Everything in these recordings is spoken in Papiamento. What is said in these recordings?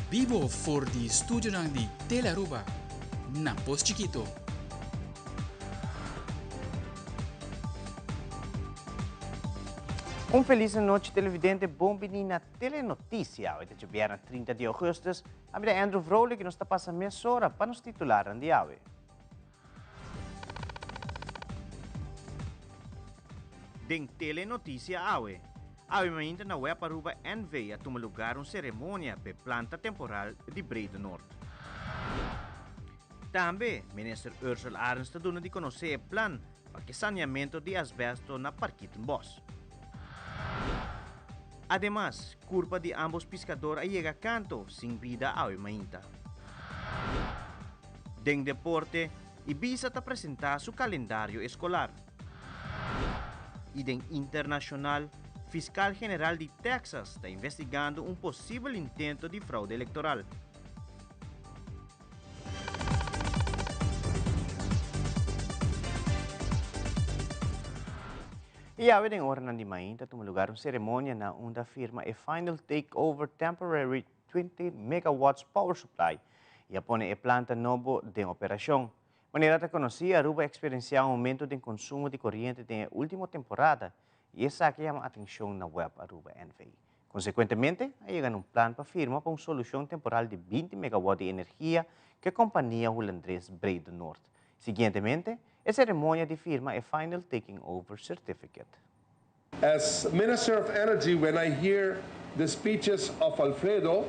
bibo for di studionan di Telearuba na Pos Chikito. Un feliz nochi televidente, bon bini na Telenoticia. Hoy ta djobierna 30 di augustus. Ami ta Andrew Vrolijk y nos ta pasa mesora pa nos titularnan di awe. Den Telenoticia awe, awe mainta na Web Aruba NV a tuma lugar un ceremonia p'e planta temporal di Bredenoord. Tambe, Minister Ursell Arends ta duna di conoce e plan pa ke saneamento di asbesto na Parkietenbos. Ademas, curpa di ambos piscador a yega canto sin bida awe mainta. Den deporte, Ibisa ta presentá su kalendario eskolar. I den internashonal, Fiskal General di Texas ta investigando un posibel intento di fraude elektoral. I awe den oranan di mainta tuma lugar un seremonia na unda firma e Final Takeover Temporary 20 megawatts power supply y a pone e planta nobo den operacion. Manera ta conoci, Aruba a experiencia un aumento den consumo di coriente den e ultimo temporada y esaki a yama atencion na web Aruba NV. Consecuentemente, a yega na un plan pa firma pa un solucion temporal di 20 megawatt di energia cu e compania Hulandres Bredenoord. Siguientemente, e ceremonia di firma e Final Taking Over Certificate. As Minister of Energy, when I hear the speeches of Alfredo,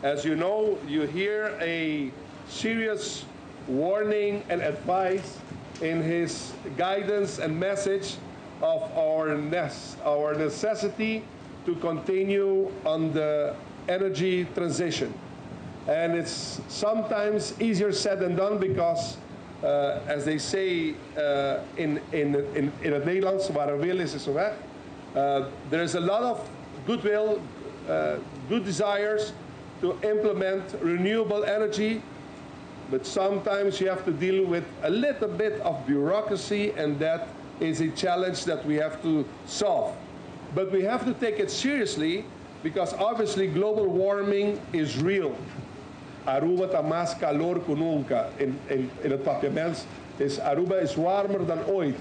as you know, you hear a serious warning and advice in his guidance and message of our, our necessity to continue on the energy transition. And it's sometimes easier said than done because, as they say in het Nederlands, waar een wil is, is een weg. There is a lot of goodwill, good desires to implement renewable energy, but sometimes you have to deal with a little bit of bureaucracy, and that is a challenge that we have to solve. But we have to take it seriously because obviously global warming is real. Aruba ta mas calor cu nunca. In het Papiaments is Aruba is warmer dan ooit.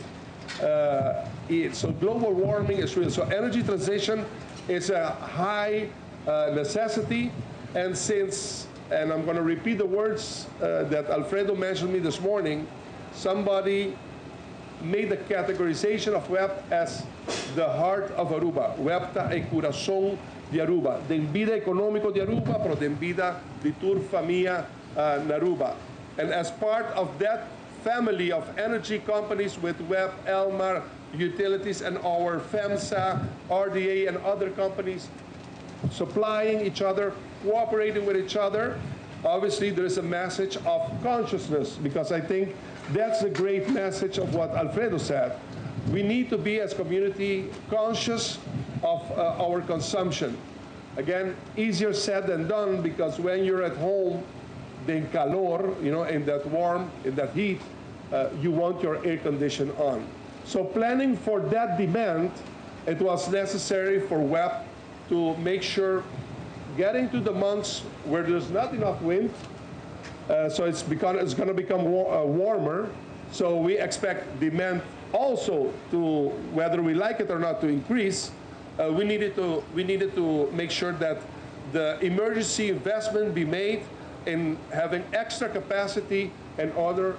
So global warming is real. So energy transition is a high necessity. And since, and I'm going to repeat the words that Alfredo mentioned me this morning, somebody made the categorization of WEB as the heart of Aruba. WEB ta e curason di Aruba. Den bida economico di Aruba, pero den bida di tur famia na Aruba. And as part of that family of energy companies with WEB, Elmar, Utilities, and our FEMSA, RDA, and other companies supplying each other, cooperating with each other, obviously there is a message of consciousness, because I think that's the great message of what Alfredo said. We need to be, as community, conscious of our consumption. Again, easier said than done, because when you're at home, den calor, in that warm, in that heat, you want your air condition on. So planning for that demand, it was necessary for WEB to make sure getting to the months where there's not enough wind, so it's going to become warmer. So we expect demand also to, whether we like it or not, to increase. We needed to make sure that the emergency investment be made in having extra capacity in order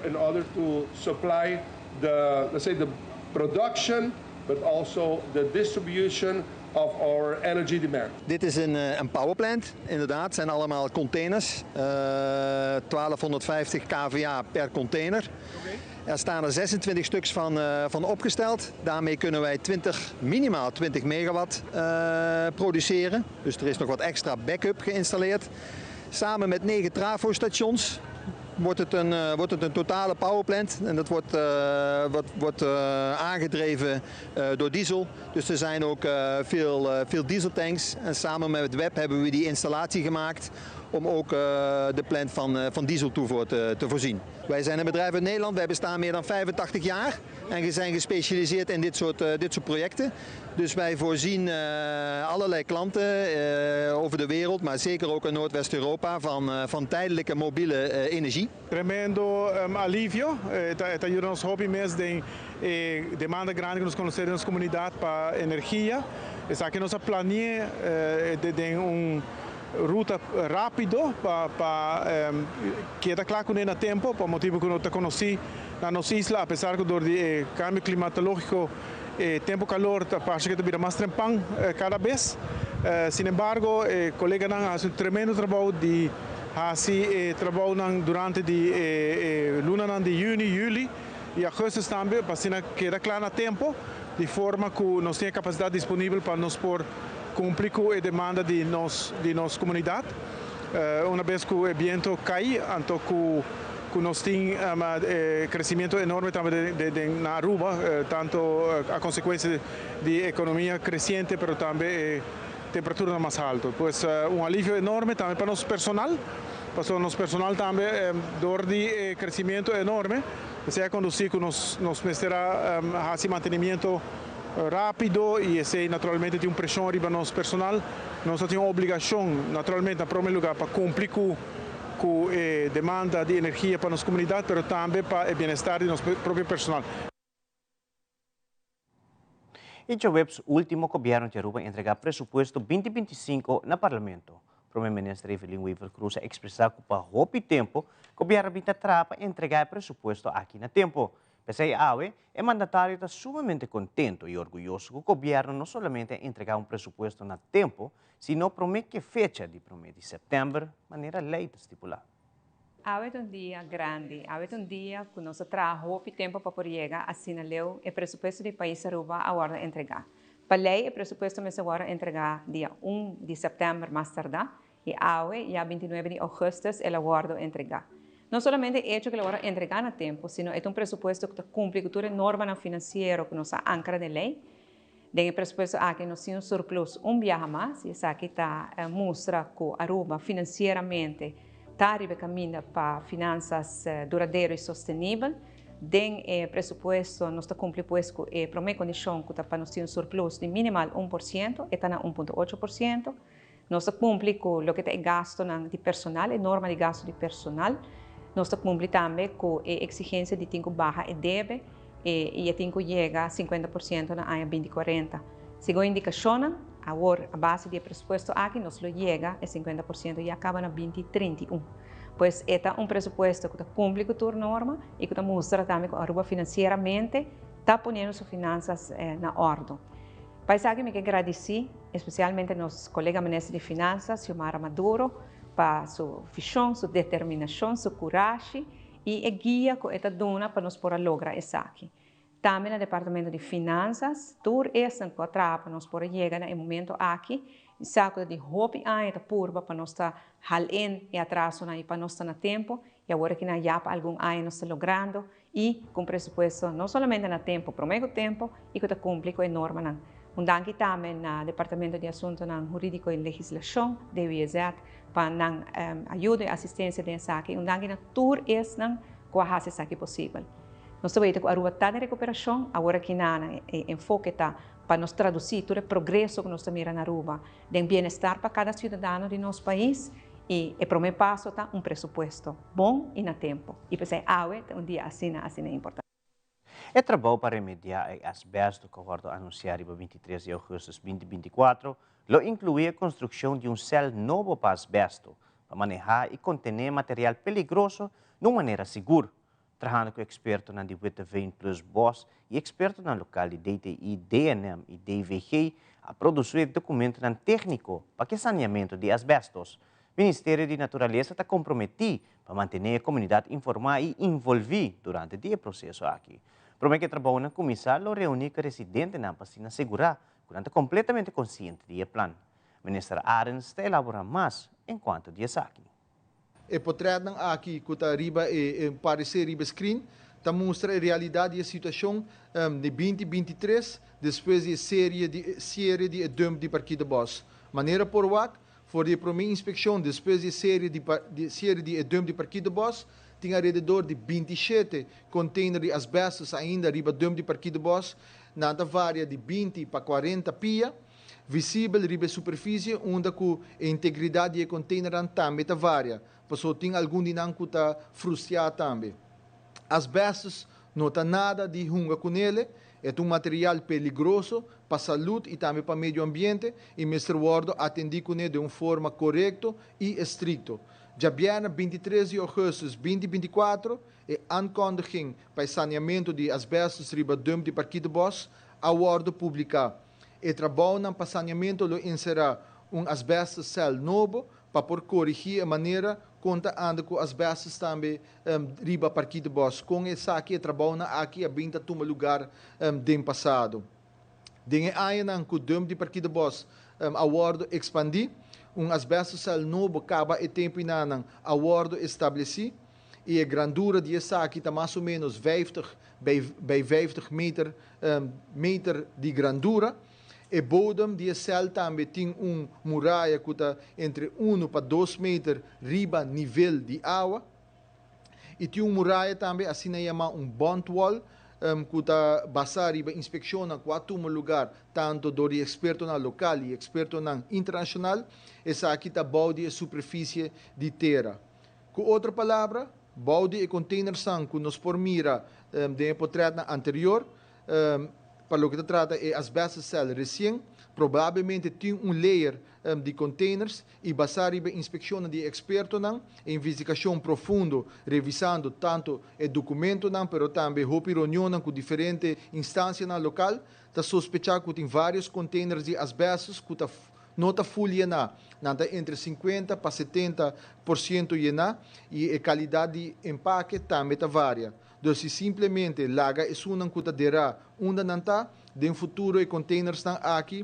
to supply the, let's say, the production, but also the distribution of our energy demand. Dit is een powerplant, inderdaad. Het zijn allemaal containers. 1250 kVA per container. Er staan er 26 stuks van opgesteld. Daarmee kunnen wij minimaal 20 megawatt produceren. Dus er is nog wat extra backup geïnstalleerd. Samen met 9 trafostations wordt het een totale powerplant. En dat wordt aangedreven door diesel. Dus er zijn ook veel dieseltanks. En samen met het WEB hebben we die installatie gemaakt. Om ook de plant van dieseltoevoer te voorzien. Wij zijn een bedrijf uit Nederland, wij bestaan meer dan 85 jaar en we zijn gespecialiseerd in dit soort projecten. Dus wij voorzien allerlei klanten over de wereld, maar zeker ook in Noordwest-Europa van tijdelijke mobiele energie. Tremendo alivio, ta yuda nos hopi mes den demanda grandi ku nos konosé den nos komunidat pa energia. Esaki nos a plania den un ruta rápido pa keda kla kuné na tempu, pa motibu ku nos ta konosí na nos isla, apesar ku dor di kambio klimatológiko, tempu kalor ta parse ku ta bira mas trempan kada bes. Sin embargo, koleganan a hasi un tremendo trabou di hasi trabou durante di lunanan di yüni, yüli i ougùstùs tambe, pa asina keda kla na tempu, di forma ku nos tin kapasidat disponibel pa nos por kumpli ku e demanda di nos komunidat. Un bes ku e bientu kai, anto ku nos tin kresementu enorme tambe na Aruba, tantu a konsekuensia di ekonomia kresiente, pero tambe temperatura mas haltu. Pues un alivio enorme tambe pa nos personal, pa nos personal tambe, dor di kresementu enorme, esei a kondusí ku nos mester hasi mantenimiento rápido i esei naturalmente tin un preshon riba nos personal. Nos tin un obligashon, naturalmente, na promé lugá, pa kumpli ku demanda di energia pa nos komunidat, pero tambe pa e bienestar di nos propio personal. E djaweps último gobièrnu di Aruba a entregá presupuesto 2025 na parlamento. Promé Minister Evelyn Wever-Croes a ekspresá ku pa hopi tempu, gobièrnu ta traha pa entregá e presupuesto aki na tempu. P'esei awe, e mandatario ta sumamente kontentu i orguyoso ku gobièrnu no solamente a entregá un presupuesto na tempu, sino promé ku fecha di 1 di sèptèmber, manera lei ta stipulá. Awe ta un dia grandi, awe ta un dia ku nos a traha hopi tempu pa por yega asina leu e presupuesto di pais Aruba a wòrdu entregá. Pa lei, e presupuesto mester wòrdu entregá dia 1 di sèptèmber mas tardá i awe, ya 29 di ougùstùs, el a wòrdu entregá. No solamente e echo ku el a wòrdu entregá na tempu, sino e ta un presupuesto ku ta kumpli ku tur e normanan finansiero ku nos a ankra den lei. Den e presupuesto aki nos tin un surplus un biaha mas, i esaki ta mustra ku Aruba finansieramente ta riba kaminda pa finansa duradero i sostenibel. Den e presupuesto nos ta kumpli pues ku e promé kondishon ku ta pa nos tin un surplus di minimal 1%, e ta na 1.8%. Nos ta kumpli ku loke ta e gastu di personal, e norma di gastu di personal. Nos ta kumpli tambe ku e eksigensia di tin ku baha e debe i tin ku yega 50% na aña 2040. Segun indikashon, awor a base di presupuesto aki, nos lo yega e 50% ya kaba na 2031. Pues e ta un presupuesto ku ta kumpli ku tur norma i ku ta mustra tambe ku Aruba finansieramente ta poniendo su finansa na òrdu. Pa esaki mi ke gradisí espesialmente nos kolega minister di Finansa, Xiomara Maduro, pa su vishon, su determinashon, su kurashi i e guia ku e ta duna pa nos por logra esaki. Tambe na Departamento di Finansa, tur esnan ku a traha pa nos por yega na e momento aki, sa ku di hopi aña ta purba pa nos ta haal in e atrasonan i pa nos ta na tempu, i awor aki ya pa algun aña nos ta logrando i ku presupuesto no solamente na tempu, promé ku tempu i ku ta kumpli ku e normanan. Un danki tambe na Departamento di Asuntu Hurídiko i Legislashon, DWZ, pa nan ayudo i asistensia den esaki. Un danki na tur esnan ku a hasi esaki posibel. Nos ta ku Aruba ta den rekuperashon, awor aki na enfoke ta pa nos tradusí tur e progreso ku nos ta mira na Aruba, den bienestar pa kada siudadano di nos pais i e promé paso ta un presupuesto bon i na tempu. I p'esei awe un dia asina, asina importante. E trabou pa remediá e asbesto ku a wòrdu anunsiá riba 23 di ougùstùs 2024 lo inkluí e konstrukshon di un sèl nobo pa asbesto, pa manehá i kontené material peligroso di un manera sigur. Trahando ku ekspertonan di Witteveen Plus Bos i ekspertonan lokal di DTI, DNM i DVG, a produsí dokumentonan tékniko pa e saneamentu di asbestos. Ministerio di Naturalesa ta komprometí pa mantené e komunidat informá i envolví durante e proseso aki. Promé ku e trabounan kuminsá lo reuní ku residentenan pa asina sigurá ku nan ta kompletamente konsiente di e plan. Minister Arends ta elaborá mas enkuanto di esaki. E portretnan aki ku ta riba e aparesé riba screen, ta mustra e realidat di e situashon di 2023 despues di e serie di serie di dump di Parkietenbos. Manera por wak, For di promé inspekshon despues di sierre di, di sierre di e dump di Parkietenbos, tin alrededor di 27 container di asbestos ainda riba dump di Parkietenbos, nan ta varia di 20 pa 40 pia, visibel riba superfisie unda ku e integridat di e container tambe ta varia, paso tin algun di nan ku ta frustrá tambe. Asbestos no ta nada di hunga kuné, e un material peligroso pa salú i tambe pa medio ambiente i mester wòrdu atendí kuné di un forma korekto i estrikto. Djabièrnè 23 di ougùstùs 2024, e aankondiging pa saneamentu di asbestos riba dump di Parkietenbos a wòrdu publiká. E trabou pa saneamentu lo enserá un asbestos cel nobo pa por korigí e manera kon ta anda ku asbestos tambe riba Parkietenbos. Ku esaki e trabou aki a bin ta tuma lugá den pasado. Den añanan ku dump di Parkietenbos a wòrdu ekspandí, un asbestos cel nobo kaba e tempunan a wòrdu establesí i e grandura di esaki ta mas o ménos 50 bij 50 meter di grandura. E bodem di e cel tambe tin un muraya ku ta entre 1 pa 2 meter riba nivel di awa. I tin un muraya tambe, asina yamá un bond wall, ku ta basá riba inspekshon ku a tuma lugá tantu dor di ekspertonan lokal i ekspertonan internashonal, esaki ta bou di superfisie di tera. Ku otro palabra, bou di e containernan ku nos por mira den portrèt anterior, pa loke ta trata e asbestos cel resien, probablemente tin un layer di containers i basá riba inspekshon di ekspertonan, investigashon profundo, revisando tantu e dokumentonan, pero tambe hopi reunion ku diferente instansianan lokal, ta sospechá ku tin vários containers di asbestos ku ta no ta full yená, nan ta entre 50 pa 70% yená i e kalidat di empake tambe ta varia. Anto, si simplemente laga esunnan ku ta derá unda nan ta, den futuro e containersnan aki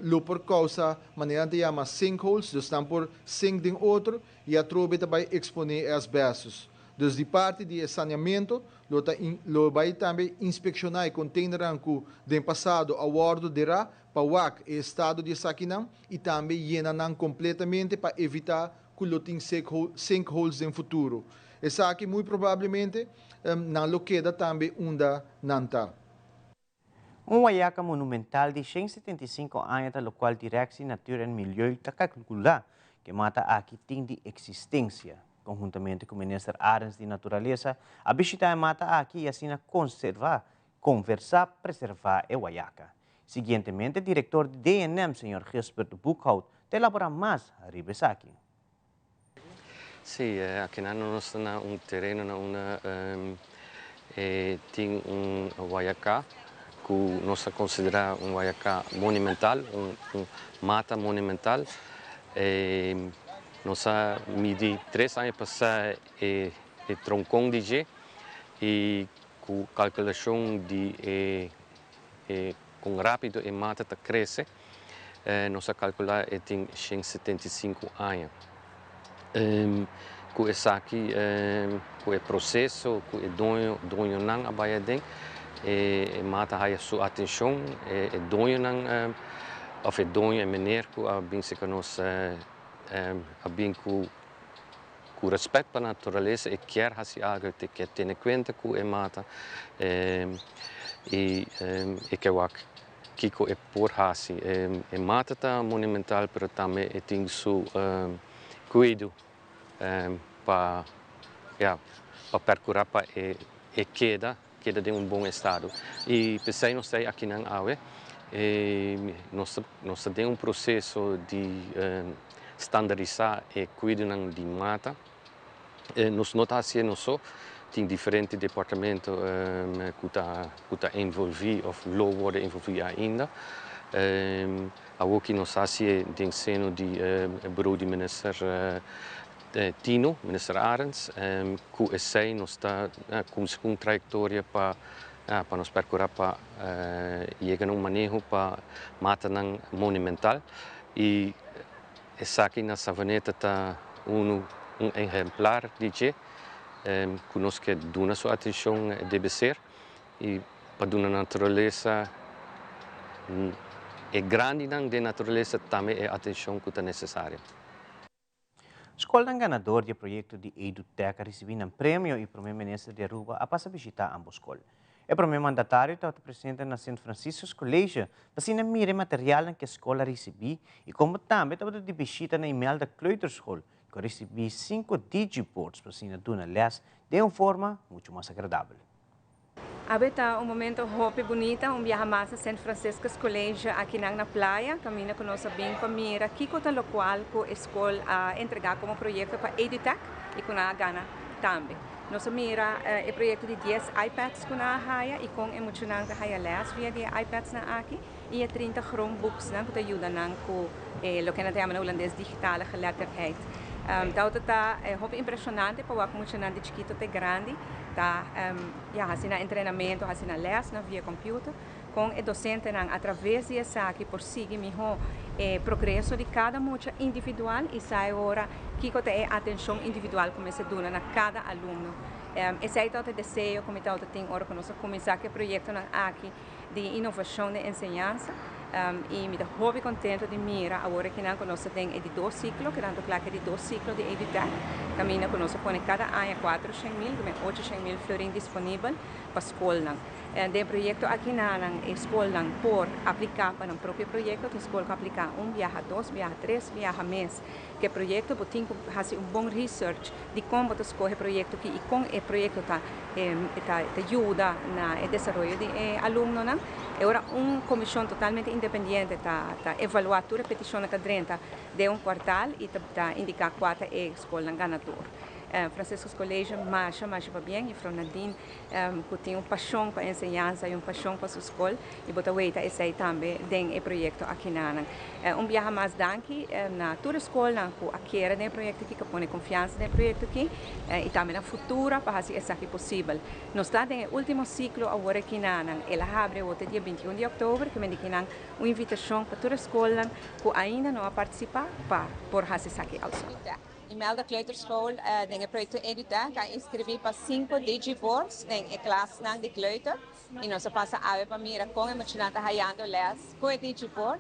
lo por kousa manera nan yama sinkholes, dus nan por sink den otro i atrobe tambe eksponé asbestos. Dus di parti di saneamentu, lo bai tambe inspekshoná e container ku den pasado a wòrdu derá pa wak e estado di esakinan i tambe yena nan kompletamente pa evitá ku lo tin sinkholes den futuro. Esaki muy probablemente nan lo keda tambe unda nan ta. Un wayaka monumental di 175 aña, lokual Directie Natuur en Milieu ta kalkulá ku e mata aki tin di eksistensia. Konhuntamente ku Minister Arends di Naturalesa, a bishitá e mata aki i asina konservá, konversá, preservá e wayaka. Siguientemente, direktor di DNM, señor Gisbert Boekhout, ta elaborá mas riba esaki. Sí, aki nos ta na un tereno na unda tin un wayaka ku nos ta konsiderá un wayaka monumental, un mata monumental. Nos a midi 3 aña pasá e tronkon di dje i ku kalkulashon di kon rápido e mata ta krese, nos a kalkulá e tin 175 aña. Ku esaki, ku e proseso, ku e doñonan a bai aden, e mata a haya su atenshon, e doñonan, òf e doño, e meneer ku a bin serka nos, a bin ku rèspèt pa naturalesa e ke hasi algu, ke tene kuenta ku e mata i ke wak kiko e por hasi. E mata ta monumental, pero tambe e tin su kuido pa, ja, pa perkurá pa e keda den un bon estado. I p'esei nos ta aki awe, nos tin un proseso di standardisá e kuido di mata. Nos no ta hasiendo so, tin diferente departamento ku ta envolví òf lo wòrdu envolví ainda. Awor nos ta hasi den seno di bureau di minister Tino, minister Arends, ku esei nos ta ku un trayektoria pa nos perkurá pa yega na un maneho pa matanan monumental i esaki na Savaneta ta un ehemplar di dje ku nos ke duna su atenshon debe ser i pa duna naturalesa. e grandinan den naturalesa tambe e atencion cu ta necesario. Scolnan ganador di e proyecto di EduTech a ricibi nan premio y Prome Minister di Aruba a pasa bishita ambos scol. E Prome Mandatario tabata presente na Sint Franciscus College pa asina mira e materialnan cu e scol a ricibi y como tambe tabata di bishita na Imelda Kleuterschool cu a ricibi cinco digiboards pa asina duna les den un forma mucho mas agradabel. Awe ta un momento hopi bunita, un biaha mas na Sint Franciscus College akinan na Playa, caminda cu nos a bin pa mira kico ta locual cu e scol a entrega como proyecto pa EduTech y cu nan a gana tambe. Nos a mira e proyecto di dies iPads cu nan a haya y con e muchanan ta haya les via di e iPadsnan aki y e 30 Chromebooksnan cu ta yuda nan cu e loke nan ta yama na Hulandes digitale geletterdheid. Tawata ta hopi impresionante pa wak muchanan di chikito te grandi ta ya hasi nan entrenamentu, hasi nan lèsnan via computer, kon e dosentenan atraves di esaki por sigui mihó e progreso di kada mucha individual i sa e ora kiko ta e atenshon individual ku mester duna na kada alumno. Esei tabata e deseo ku mi tabata tin ora ku nos a kuminsá ku e proyektonan aki di inovashon den enseñansa i mi ta hopi kontentu di mira awor akinan ku nos ta den e di dos siklo, kedando kla ku e di dos siklo di EduTech, kaminda ku nos a pone kada aña 400 mil, ku 800 mil florin disponibel pa skolnan. Den e proyekto akinanan e skolnan por apliká pa nan propio proyekto, tin skol ku apliká un biaha, dos biaha, tres biaha mes ku e proyekto. Bo tin ku hasi un bon research di kon bo ta skohe e proyekto aki i kon e proyekto ta ta yuda na e desaroyo di e alumnonan. E ora un komishon totalmente independiente ta ta evaluá tur e petishonnan ku a drenta den un kuartal i ta ta indiká kua ta e skolnan ganador. Franciscus College masha masha pabien, Juffrouw Nadine ku tin un pashon pa enseñansa i un pashon pa su skol i bo ta weita esei tambe den e proyekto akinanan. Un biaha mas danki na tur e skolnan ku a kere den e proyekto aki, ku a pone konfiansa den e proyekto aki i tambe na Futura pa hasi esaki posibel. Nos ta den e último siklo awor akinanan. El a habri awor te dia 21 di òktober, ke men di kinan un invitashon pa tur e skolnan ku ainda no a partisipá pa por hasi esaki also. Imelda Kleuterschool den e proyecto EduTech a inscribi pa cinco digiboards den e klasnan di kleuter y nos a pasa awe pa mira con e muchanan ta hayando les cu e digiboard.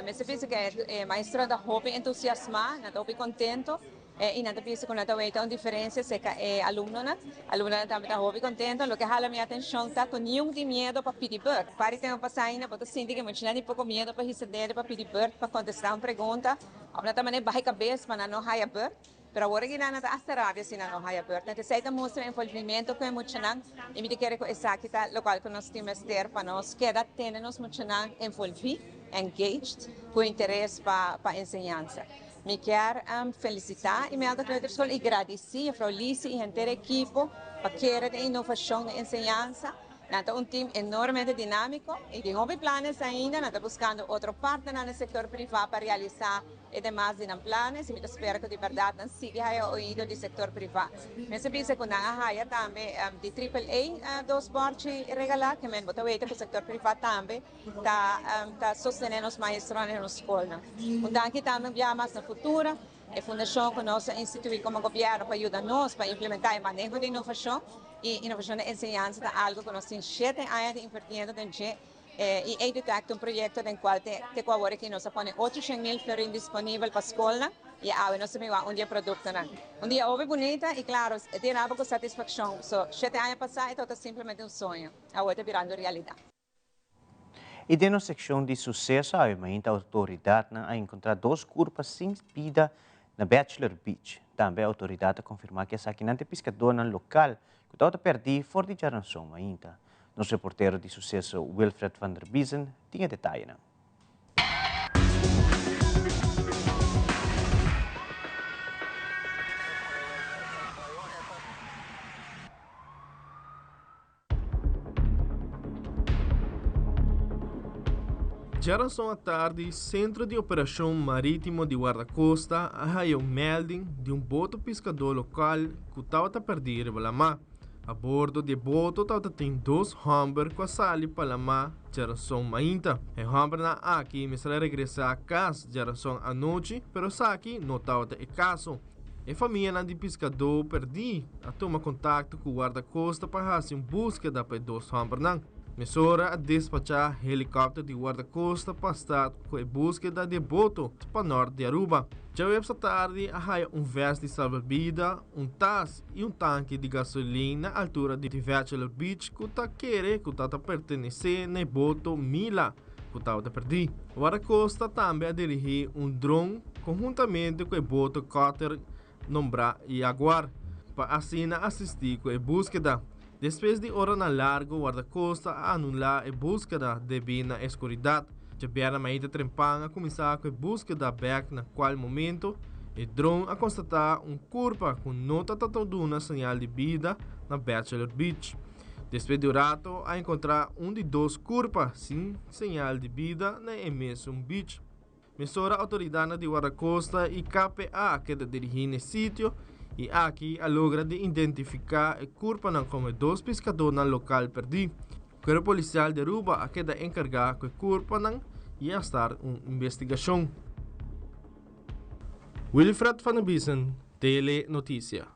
Mester bisa cu e maestronan ta hopi entusiasma, nan ta hopi contento y nan ta bisa cu nan ta weta un diferencia cerca e alumnonan. Alumnonan tambe ta hopi contento. Loke hala mi atencion ta cu niun tin miedo pa pidi beurt. Par di tempo pasa ainda bo ta sinti cu e muchanan tin poco miedo pa hisa dede pa pidi beurt pa contesta un pregunta. Of nan ta manera baha e kabes pa nan no haya beurt, pero awor aki nan ta hasta rabia si nan no haya beurt. Entonces esei ta mustra envolvimento ku e muchanan i mi ta kere ku esaki ta lokual ku nos tin mester pa nos keda tene nos muchanan envolvi, engaged, ku interes pa pa enseñansa. Mi kier felisita Imelda Kleuterschool i gradisi Juffrouw Lisi i henter e ekipo pa kere den inovashon den enseñansa. Nan ta un team enormemente dinámiko i tin hopi planes ainda. Nan ta buskando otro partnernan den sektor privá pa realisá e demas di nan planes i mi ta spera ku di bèrdat nan sigui haya oido di sektor privá. Mester bisa ku nan a haya tambe di Triple A dos bòrchi regalá, ke men bo ta weta ku sektor privá tambe ta ta sostené nos maestronan i nos skolnan. Un danki tambe un biaha mas na Futura, e fundashon ku nos a instituí komo gobièrnu pa yuda nos pa implementá e maneho di inovashon. E inovashon den enseñansa ta algu ku nos tin shete aña ta invertiendo den dje i EduTech ta un proyekto den kual te te ku awor aki nos a pone 800 mil florin disponibel pa skolnan i awe nos ta miwa un di e produktonan. Un dia hopi bunita i klaro e ta yena bo ku satisfakshon. So 7 aña pasá e tabata simplemente un soño, awor ta birando realidat. I den nos sekshon di suseso awe mainta outoridatnan a enkontrá dos kurpa sin bida na Bachelor Beach. Tambe outoridat a konfirmá ku esakinan ta e piskadónan lokal ku tabata pèrdí for di djaranson mainta. Nos reportero di suseso Wilfred van der Biezen tin e detayenan. Djarason atardi, Sentro di Operashon Marítimo di Wardakosta a haya un melding di un boto piskadó lokal ku tabata pèrdí riba lamá. A bordo di e boto tabata tin dos hòmber ku a sali pa lamá djarason mainta. E hòmbernan aki mester a regresá kas djarason anochi, pero esaki no tabata e kaso. E famianan di piskadó pèrdí a tuma kontakto ku Wardakosta pa hasi un búskeda pa e dos hòmbernan. Mesora a despachá helikòpter di Wardakosta pa start ku e búskeda di e boto pa nòrt di Aruba. Djaweps atardi a haya un vèst di salbabida, un tas i un tanki di gasolin na altura di Bachelor Beach ku ta kere ku ta ta pertenesé na e boto Mila ku tabata pèrdí. Wardakosta tambe a dirigí un dron konhuntamente ku e boto cutter nombrá Jaguar pa asina asistí ku e búskeda. Despues di oranan largu Wardakosta a anulá e búskeda debí na e skuridat. Djabièrnè mainta trempan a kuminsá ku e búskeda bèk na kual momento e dron a konstatá un kurpa ku no ta ta duna señal di bida na Bachelor Beach. Despues di un rato a enkontrá un di dos kurpa sin señal di bida na e mesun beach. Mesora outoridatnan di Wardakosta i KPA a keda dirigí n'e sitio i aki a logra di identifiká e kurpanan komo e dos piskadónan lokal pèrdí. Kuerpo Polisial di Aruba a keda enkargá ku e kurpanan i a start un investigashon. Wilfred van der Biesen, Tele Noticia.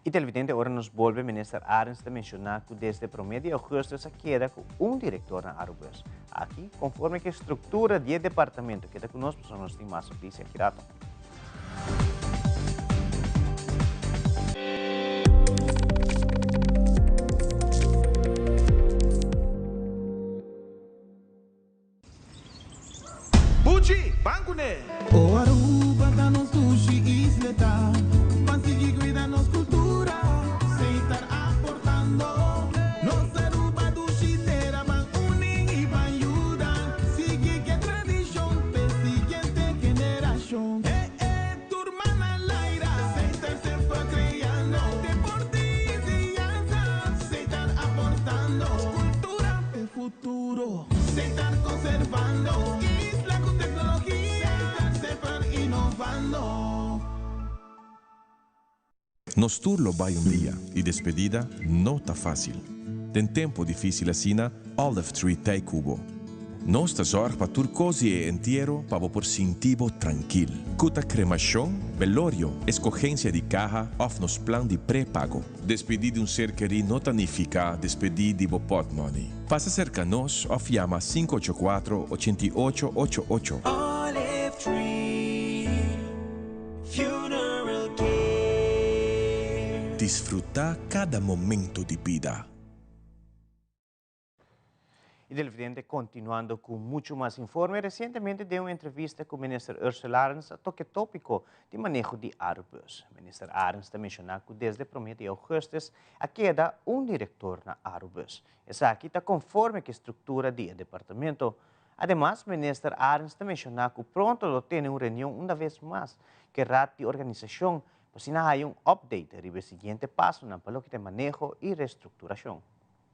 Y televidente, ora nos bolbe, Minister Arends ta menciona cu desde prome di augustus a keda cu un director na Arubus. Aki, conforme cu e structura di e departamento, keda cu nos pasobra nos tin mas noticia aki rato. Buchi, ban kuné! O Aruba ta nos dushi isleta, ban sigui cuida nos cultura, Setar aportando. Nos Aruba dushi tera, ban uni y ban yuda, sigui ke tradicion p'e siguiente generacion. E e tur man al aire, Setar semper creando, deporte y enseñanza, Setar aportando, cultura p'e futuro. Setar conservando, isla cu tecnologia, Setar semper innovando. Nos tur lo bai un dia y despedida no ta facil. Den tempo dificil asina, Olive Tree t'ey cu bo. Nos ta zorg pa tur cos di e entiero pa bo por sinti bo trankil. Cu ta cremacion, belorio, escogencia di caha of nos plan di prepago. Despedi di un ser kerí no ta nifica despedi di bo potmoney. Pasa cerca nos of yama 584 88 88. Olive Tree Funeral Care. Disfruta cada momento di bida. Y televidente, continuando cu mucho mas informe, recientemente den un entrevista cu Minister Ursula Arends a toca e topico di maneho di Arubus. Minister Arends ta menciona cu desde prome di augustus a keda un director na Arubus. Esaki ta conforme cu e structura di e departamento. Ademas, Minister Arends ta menciona cu pronto lo tene un reunion una vez mas cu e Raad di Organisacion pa asina haya un update riba e siguiente pasonan pa loke ta e maneho y restructuracion.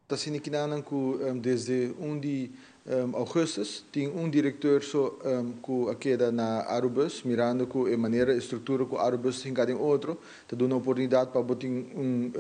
Ta sinikinánan ku desde un di ougùstùs tin un direkteur so ku a keda na Arubus, mirando ku e manera e struktura ku Arubus ta hinká den otro ta duna oportunidat pa bo tin un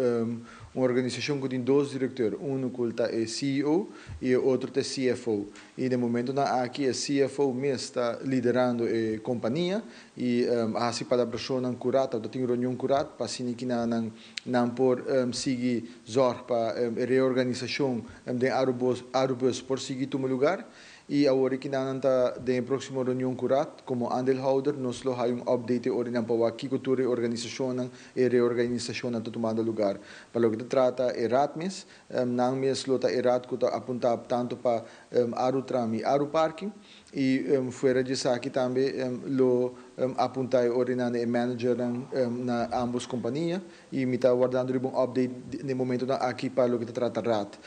un organisashon ku tin dos direkteur, unu ku ta e ceo i e otro ta e CFO. I den momentunan aki e CFO mes ta liderando e kompania i a hasi palabrashonnan ku rat, ta tin reunion ku rat pa sinikinánan Nan por sigui zorg pa e reorganisacion den Arubus por sigui tuma lugar y awor e kinanan ta den e proximo reunion cu Raad como aandeelhouder nos lo hay un update e ora nan pa wak kico tur e organisacionnan e reorganisacionnan ta tumando lugar. Pa loke ta trata e Raad mes, nan mes lo ta e Raad cu ta apunta tanto pa Arutram y Aruparking y fuera di esaki tambe lo Apunta e ordenan na e managernan na ambos kompania i mi ta wardando riba un update den momentonan aki pa loke ta trata Raad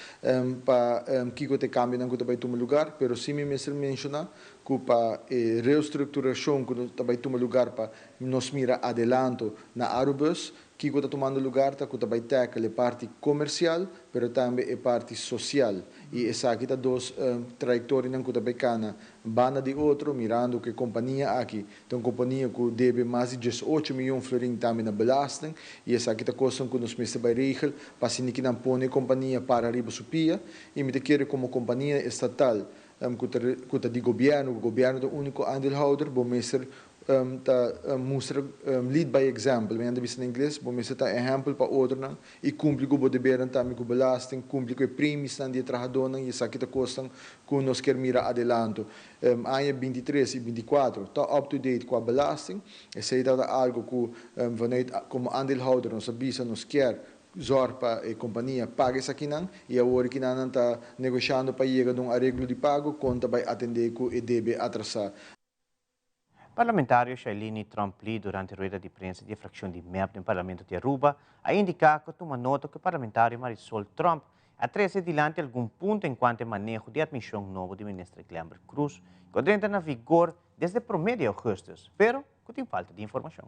pa kiko ta e kambionan ku ta bai tuma lugar, pero si mi mester menshoná ku pa e reestrukturashon ku ta bai tuma lugar pa nos mira adelanto na Arubus, Kiko ta tumando lugar ta ku ta bai tackle e parti komersial pero tambe e parti sosial i esaki ta dos trayektorianan ku ta bai kana banda di otro mirando ku e kompania aki ta un kompania ku debe mas di 18 miyon florin tambe na belasting i esaki ta kosnan ku nos mester bai regel pa asina ki nan pone e kompania para riba su pia i mi ta kere komo kompania estatal. Ku ta ku ta di gobièrnu, ku gobièrnu ta úniko aandeelhouder, bo mester ta mustra lead by example, mi nan ta bisa na ingles, bo mester ta ehèmpel pa otronan i kumpli ku bo debernan tambe ku belasting, kumpli ku e premisnan di e trahadónan i esaki ta kosnan ku nos kier mira adelanto. Aña 23 i 24 ta up to date kua belasting, esei tabata algu ku vanuit komo aandeelhouder nos a bisa nos kier Zorg pa e kompania paga esakinan i awor kinan nan ta negoshando pa yega na un areglo di pago kon ta bai atendé ku e debe atrasá. Parlamentario Shailiny Tromp-Lee durante rueda di prensa di e frakshon di mep den Parlamento di Aruba a indiká ku a tuma nota ku e parlamentario Marisol Tromp a trese dilanti algun punto enkuanto e maneho di atmishon nobo di Minister Glenbert Croes ku a drenta na vigor desde promé di ougùstùs, pero ku tin falta di informashon.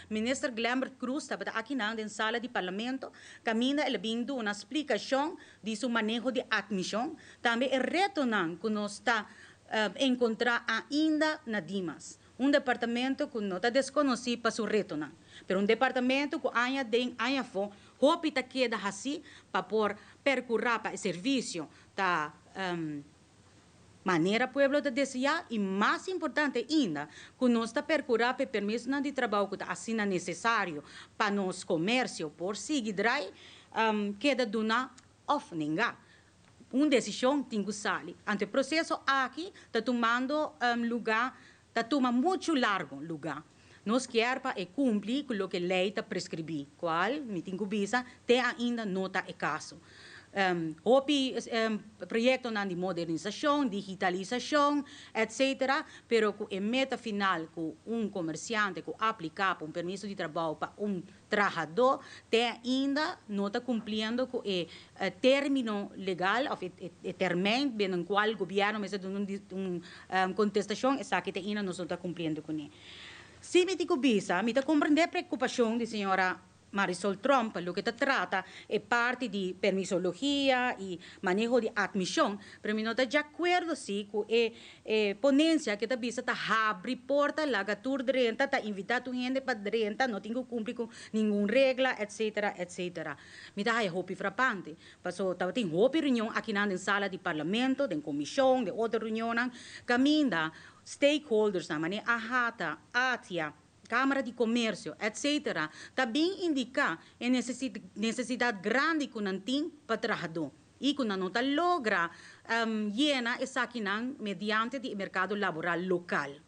Minister Glenbert Croes tabata akinan den sala di Parlamento kaminda el a bin duna splikashon di su maneho di atmishon, tambe e retonan ku nos ta enkontrá ainda na Dimas. Un departamento ku no ta deskonosí pa su retonan, pero un departamento ku aña den aña afó hopi ta keda hasí pa por perkurá pa e servisio ta Manera pueblo ta deseá i mas importante ainda, ku nos ta perkurá pa e permisonan di trabou ku ta asina nesesario pa nos komersio por sigui drai, keda duná òf nengá. Un desishon tin ku sali. Anto e proseso aki ta tumando lugá, ta tuma muchu largu lugá. Nos kier pa e kumpli ku loke lei ta preskribí, kual, mi tin ku bisa, te ainda no ta e kaso. Hopi proyektonan di modernisashon, digitalisashon, etc. Pero ku e meta final ku un komersiante ku apliká pa un permiso di trabou pa un trahadó te ainda no ta kumpliendo ku e término legal òf e termijn binnen kual gobièrnu mester duna un kontestashon, esaki te ainda nos no ta kumpliendo kuné. Si mi tin ku bisa, mi ta komprendé preokupashon di señora Marisol Tromp pa loke ta trata e parti di permisologia y maneho di admision, pero mi no ta djacuerdo si cu e e ponencia ke ta bisa ta habri porta laga tur drenta, ta invita tur hende pa drenta, no tin cu cumpli cu ningun regla etc. Etc. Mi ta haya hopi frapante, paso tabatin hopi reunion akinan den sala di parlamento, den comision, den otro reunionnan, caminda stakeholdersnan, manera AHATA, ATIA, Cámara di Comercio, etc. Ta bin indica e necesidad grandi cu nan tin pa trahadó y cu nan no ta logra yena esakinan mediante di e mercado laboral local.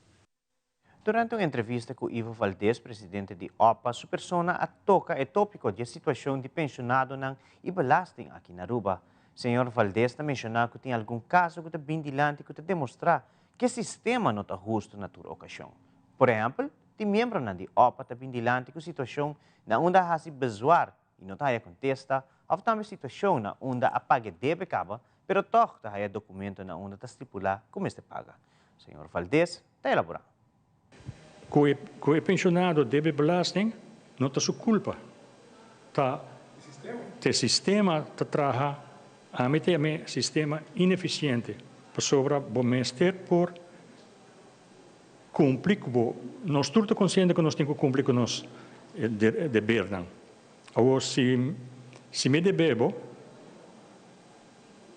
Durante un entrevista cu Ivo Valdez, presidente di OPA, su persona a toca e topico di e situacion di pensionadonan y belasting aki na Aruba. Señor Valdez ta menciona cu tin algun caso cu ta bin dilanti cu ta demostra cu e sistema no ta husto na tur ocasion. Por ehèmpel, tin miembronan di opa ta bin dilanti ku situashon na unda a hasi bezwaar i no ta haya kontesta òf tambe situashon na unda a paga e debe kaba pero tòg ta haya dokumento na unda ta stipulá ku mester paga. Señor Valdez ta elaborá. Ku e ku e penshonado debe belasting no ta su kulpa. Ta e sistema ta traha, ami ta yam'é sistema inefisiente pasobra bo mester por Cumpli cu bo. Nos tur ta consciente cu nos tin cu cumpli cu nos debernan. Awor si si mi debe bo,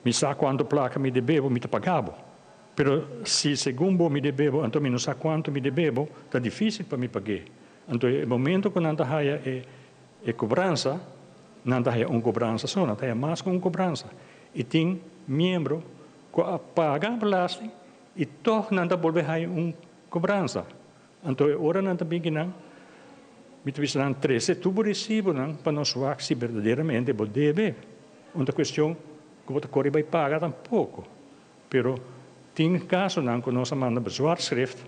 mi sa cuanto placa mi debe bo, mi ta paga bo. Pero si segun bo mi debe bo, anto mi no sa cuanto mi debe bo, ta dificil pa mi pagu'e. Anto e momento cu nan ta haya e e cobransa, nan ta haya un cobransa so, nan ta haya mas cu un cobransa. Y tin miembro cu a paga belasting I tòg nan ta bolbe haña un kobransa. Anto e ora nan ta bin ki nan, mi ta bisa nan, Trese tur bo resibonan pa nos wak si berdaderamente bo debe. Un ta kuestion ku bo ta kore bai paga tampoko. Pero tin kasonan ku nos a manda bezwaarschrift,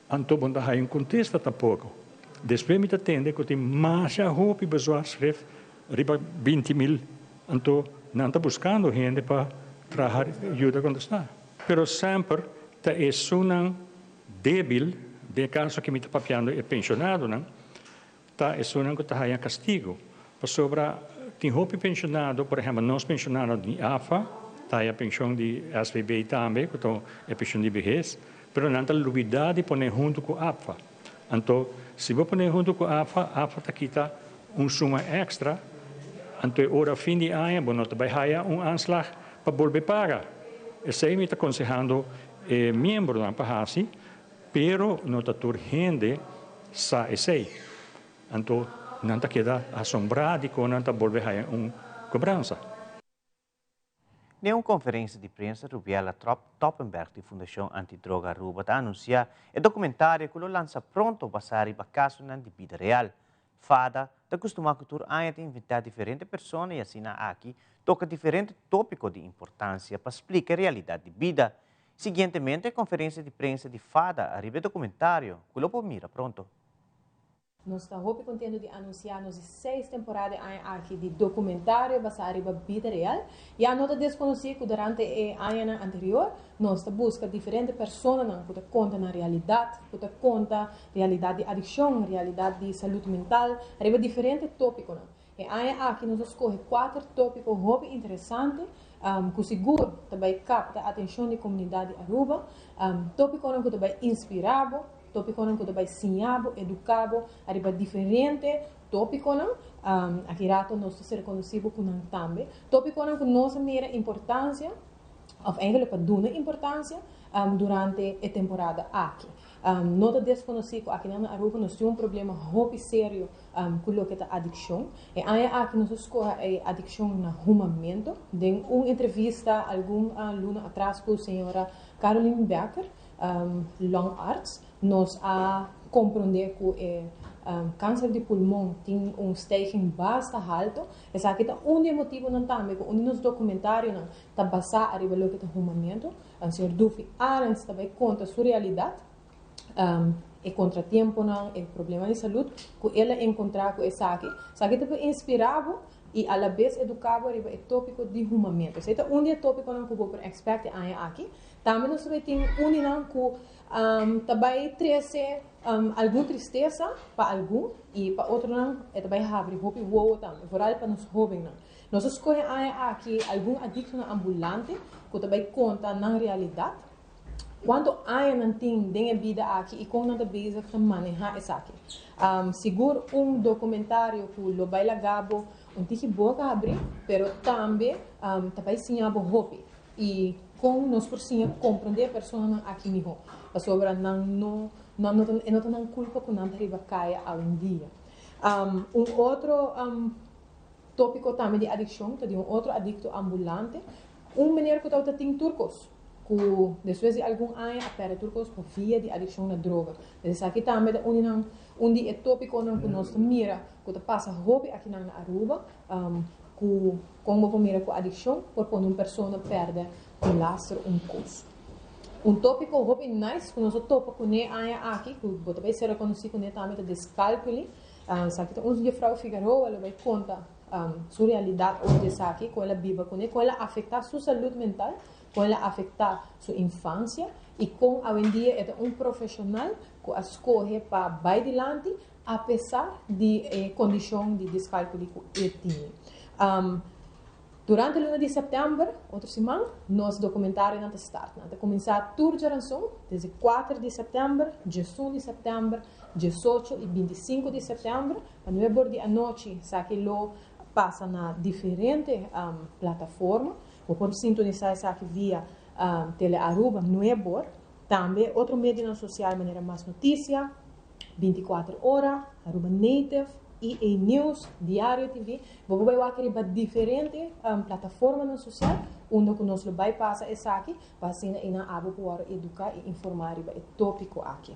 anto bo no ta haña un kontesta tampoko. Despues mi ta tende ku tin masha hopi bezwaarschrift riba 20.000, anto nan ta buskando hende pa traha yuda kontestá. Pero semper ta esunnan débil, den e kaso aki mi ta papiando e penshonadonan, ta esunnan ku ta haña kastigu. Pasobra tin hopi penshonado, por ehèmpel nos penshonado di AFA ta haña penshon di SVB tambe, ku ta e penshon di behes, pero nan ta lubidá di pone huntu ku APFA. Anto si bo pone huntu ku APFA, APFA ta kita un suma èkstra, anto e ora fin di aña bo no ta bai haya un aanslag pa bolbe paga. Esei mi ta konsehando e miembronan pa hasi, pero no ta tur hende sa esei. Anto nan ta keda asombrá dikon nan ta bolbe haña un kobransa. Den un konferensia di prensa Rubiela Trop Toppenberg di Fundashon Antidroga Aruba ta anunsiá e dokumentario ku lo lansa pronto basá riba kasonan di bida real. Fada ta kustumá ku tur aña ta invitá diferente persona i asina aki toka diferente tópiko di importansia pa splika e realidat di bida. Siguientemente e konferensia di prensa di Fada ariba e dokumentario ku lo por mira pronto. Nos ta hopi contento di anuncia nos di seis temporada e aña aki di documentario basa riba bida real. Ya no ta desconoci cu durante e añanan anterior nos ta busca diferente personanan cu ta conta nan realidad, cu ta conta realidad di adiccion, realidad di salud mental, riba diferente topiconan. E aña aki nos a scoge cuater topico hopi interesante cu sigur ta bay capta atencion di comunidad di Aruba, topiconan cu ta bay inspira bo, Tópikonan ku ta bai siña bo, eduká bo ariba diferente tópikonan. Aki rato nos ta ser konosí bo ku nan tambe. Tópikonan ku nos a mira importansia, òf eigenlijk pa duna importansia, durante e temporada aki. No ta deskonosí ku akinan na Aruba nos tin un problema hopi serio ku loke ta adikshon. E aña aki nos a skoha e adikshon na humamentu. Den un entrevista algun luna atras ku señora Caroline Becker, Long Arts, nos a comprende cu e cancer di pulmon tin un stijging basta halto. Esaki ta un di e motibonan tambe cu un di nos documentarionan ta basa ariba loke ta humamento. Señor Duffy Arends ta bay conta su realidad, e contratiemponan, e problema di salud cu el a encontra cu esaki. Esaki ta por inspira bo y alabes educa bo ariba e topico di humamento. Esey ta un di e topiconan cu bo por expect e aña aki. Tambe nos ta bai tin uninan ku ta bai trese algun tristesa pa algun i pa otronan e ta bai habri hopi wowo tambe, vooral pa nos hóbennan. Nos a skohe aña aki algun adiktonan ambulante ku ta bai konta nan realidat, kuantu aña nan tin den e bida aki i kon nan ta bezig ta manehá esaki. Sigur un dokumentario ku lo bai laga bo un tiki boka habrí, pero tambe ta bai siña bo hopi. I kon nos por siña komprondé e personanan aki mihó? Pasobra nan no, nan no ta, e no ta nan kulpa ku nan ta riba kaya awendia. Un otro tópiko tambe di adikshon ta di un otro adikto ambulante, un meneer ku tabata tin tur kos, ku despues di algun aña a pèrdè tur kos pa via di adikshon na droga. Pues esaki tambe ta un di nan, un di e tópikonan ku nos ta mira ku ta pasa hopi akinan na Aruba. Ku kon bo por mira ku adikshon por pone un persona pèrdè ku laster un kos. Un tópiko hopi nice ku nos a topa kuné aña aki ku bo ta bai ser rekonosí kuné tambe ta discalculi. Esaki ta un Jefrou Figaroa lo bai konta su realidat over di esaki, kon el a biba kuné, kon el a afektá su salud mental, kon el a afektá su infansia i kon awendia e ta un profeshonal ku a skohe pa bai dilanti Apesar di e kondishon di diskalkuli ku e tini. Durante luna di sèptèmber, otro siman, nos dokumentarionan ta start. Nan ta kuminsá tur djaranson, desde kuater di sèptèmber, diesun di sèptèmber, diesocho i bintisinku di sèptèmber, pa nuebe or di anochi. Esaki lo pasa na diferente plataforma. Bo por sintonisá esaki via Telearuba nuebe or. Tambe otro medionan sosial manera Mas Noticia, Binticuater Ora, Aruba Native, EA News, Diario TV. Bo por bai wak riba diferente plataformanan sosial unda ku nos lo bai pasa esaki pa asina einan abo por wòrdu eduká i informá riba e tópiko aki.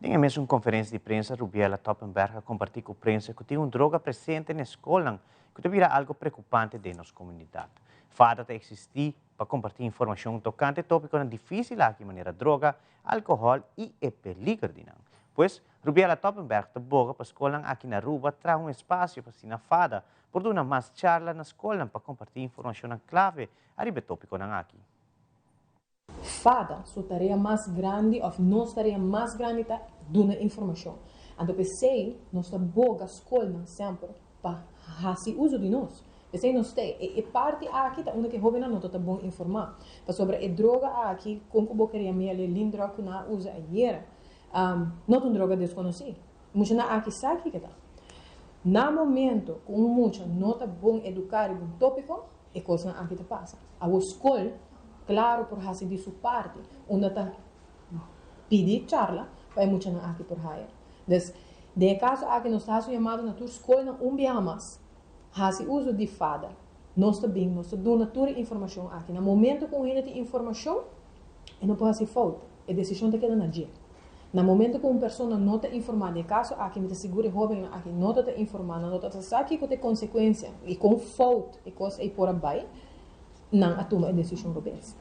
Den e mesun konferensia di prensa Rubiela Toppenberg a kompartí ku prensa ku tin un droga presente na e skolnan ku ta bira algu preokupante den nos komunidat. Fada ta eksistí pa kompartí informashon tokante tópikonan difísil aki manera droga, alkohòl i e peliger di nan. Pues, Rubiela Toppenberg ta boga pa skolnan aki na Aruba traha un espasio pa asina Fada por duna mas charla na skolnan pa kompartí informashonnan klave ariba e tópikonan aki. Fada su tarea mas grandi of nos tarea mas grandi ta duna informacion. Anto p'esey nos ta boga scolnan semper pa haci uzo di nos. P'esey nos ta e e parti aki ta unda cu e hobennan no ta ta bon informa. Pasobra e droga aki, con cu bo queria mira e lindrog cu nan a uza ayera, no ta un droga desconoci. Muchanan aki sa kico ta. Na momento cu un mucha no ta bon educa riba un topico. e kosnan aki ta pasa. Awor skol, klaro por hasi di su parti, unda ta pidi charla pa e muchanan aki por haya. Dus, den e kaso aki nos ta hasi un yamado na tur skolnan un biaha mas, hasi uso di fada. Nos ta bin, nos ta duna tur e informashon aki. Na momento ku un hende tin informashon, e no por hasi fout. E desishon ta keda na dje. Na momento ku un persona no ta informá, den e kaso aki mi ta sigur e hóbennan aki no ta ta informá, nan no ta ta sa kiko ta e konsekuensia i kon fout e kos ei por a bai, nan a tuma e desishon robes.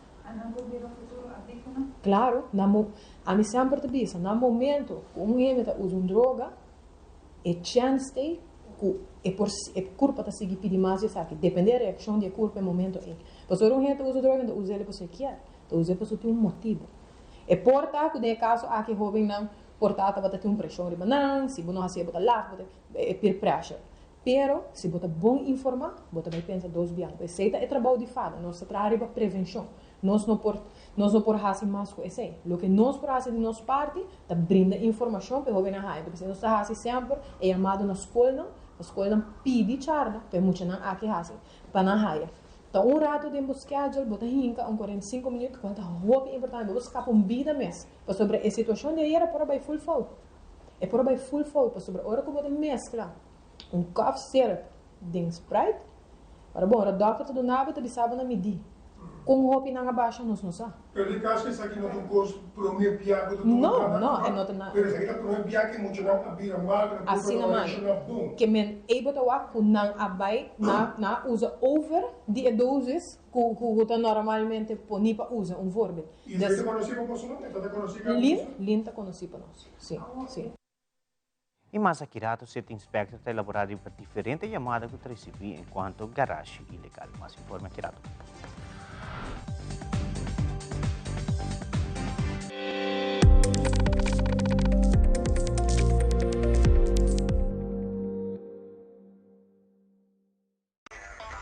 Klaro, na mo, ami semper ta bisa, na momento ku un hende ta usa un droga, e chèns t'ei ku e por e kurpa ta sigui pidi mas di esaki, depende e reakshon di e kurpa e momento ei. Pasobra un hende ta usa droga, e ta usa el pasobra e kier, ta usa pasobra tin un motibu. E por ta ku den e kaso aki e hóbennan por ta tabata tin un preshon riba nan, si bo no hasié bo ta laf, bo ta e peer pressure. Pero si bo ta bon informá, bo ta bai pensa dos biaha. Esei ta e trabou di fada. Nos ta traha riba prevenshon. Nos no por nos no por hasi mas ku esei. Loke nos por hasi di nos parti ta brinda informashon pa e hóbennan haña. P'esei nos ta hasi semper e yamado na skolnan, pa skolnan pidi charla pa e muchanan aki hasi, pa nan haya. Ta un rato den bo schedule bo ta hinka un 45 minuut kual ta hopi importante. Bo por skapa un bida mes. Pasobra e situashon di ayer a por a bai full fout. E por a bai full fout pasobra ora ku bo ta meskla un cough syrup den Sprite, ora bon, ora dokter ta duna bo ta bisa bo na midi. Kon hopi nan a basha nos no sa. Pero den caso esaki no ta un cos prome bia cu ta tuma No, cana no, e no ta na. Pero esaki ta prome bia cu e muchanan a bira mal cu nan curpa Asina no a man. reacciona bon. Ke men ey bo ta wak cu nan a bay na na a usa over di e dosis cu cu ta normalmente poni pa usa, un voorbeeld. Y esaki ta conoci pa boso no? E ta ta conoci caba pa Lin, boso? Lin ta conoci pa nos, si, si. I mas aki rato City Inspector ta elaborá riba diferente yamada ku ta risibí enkuanto garashi ilegal. Mas informe aki rato.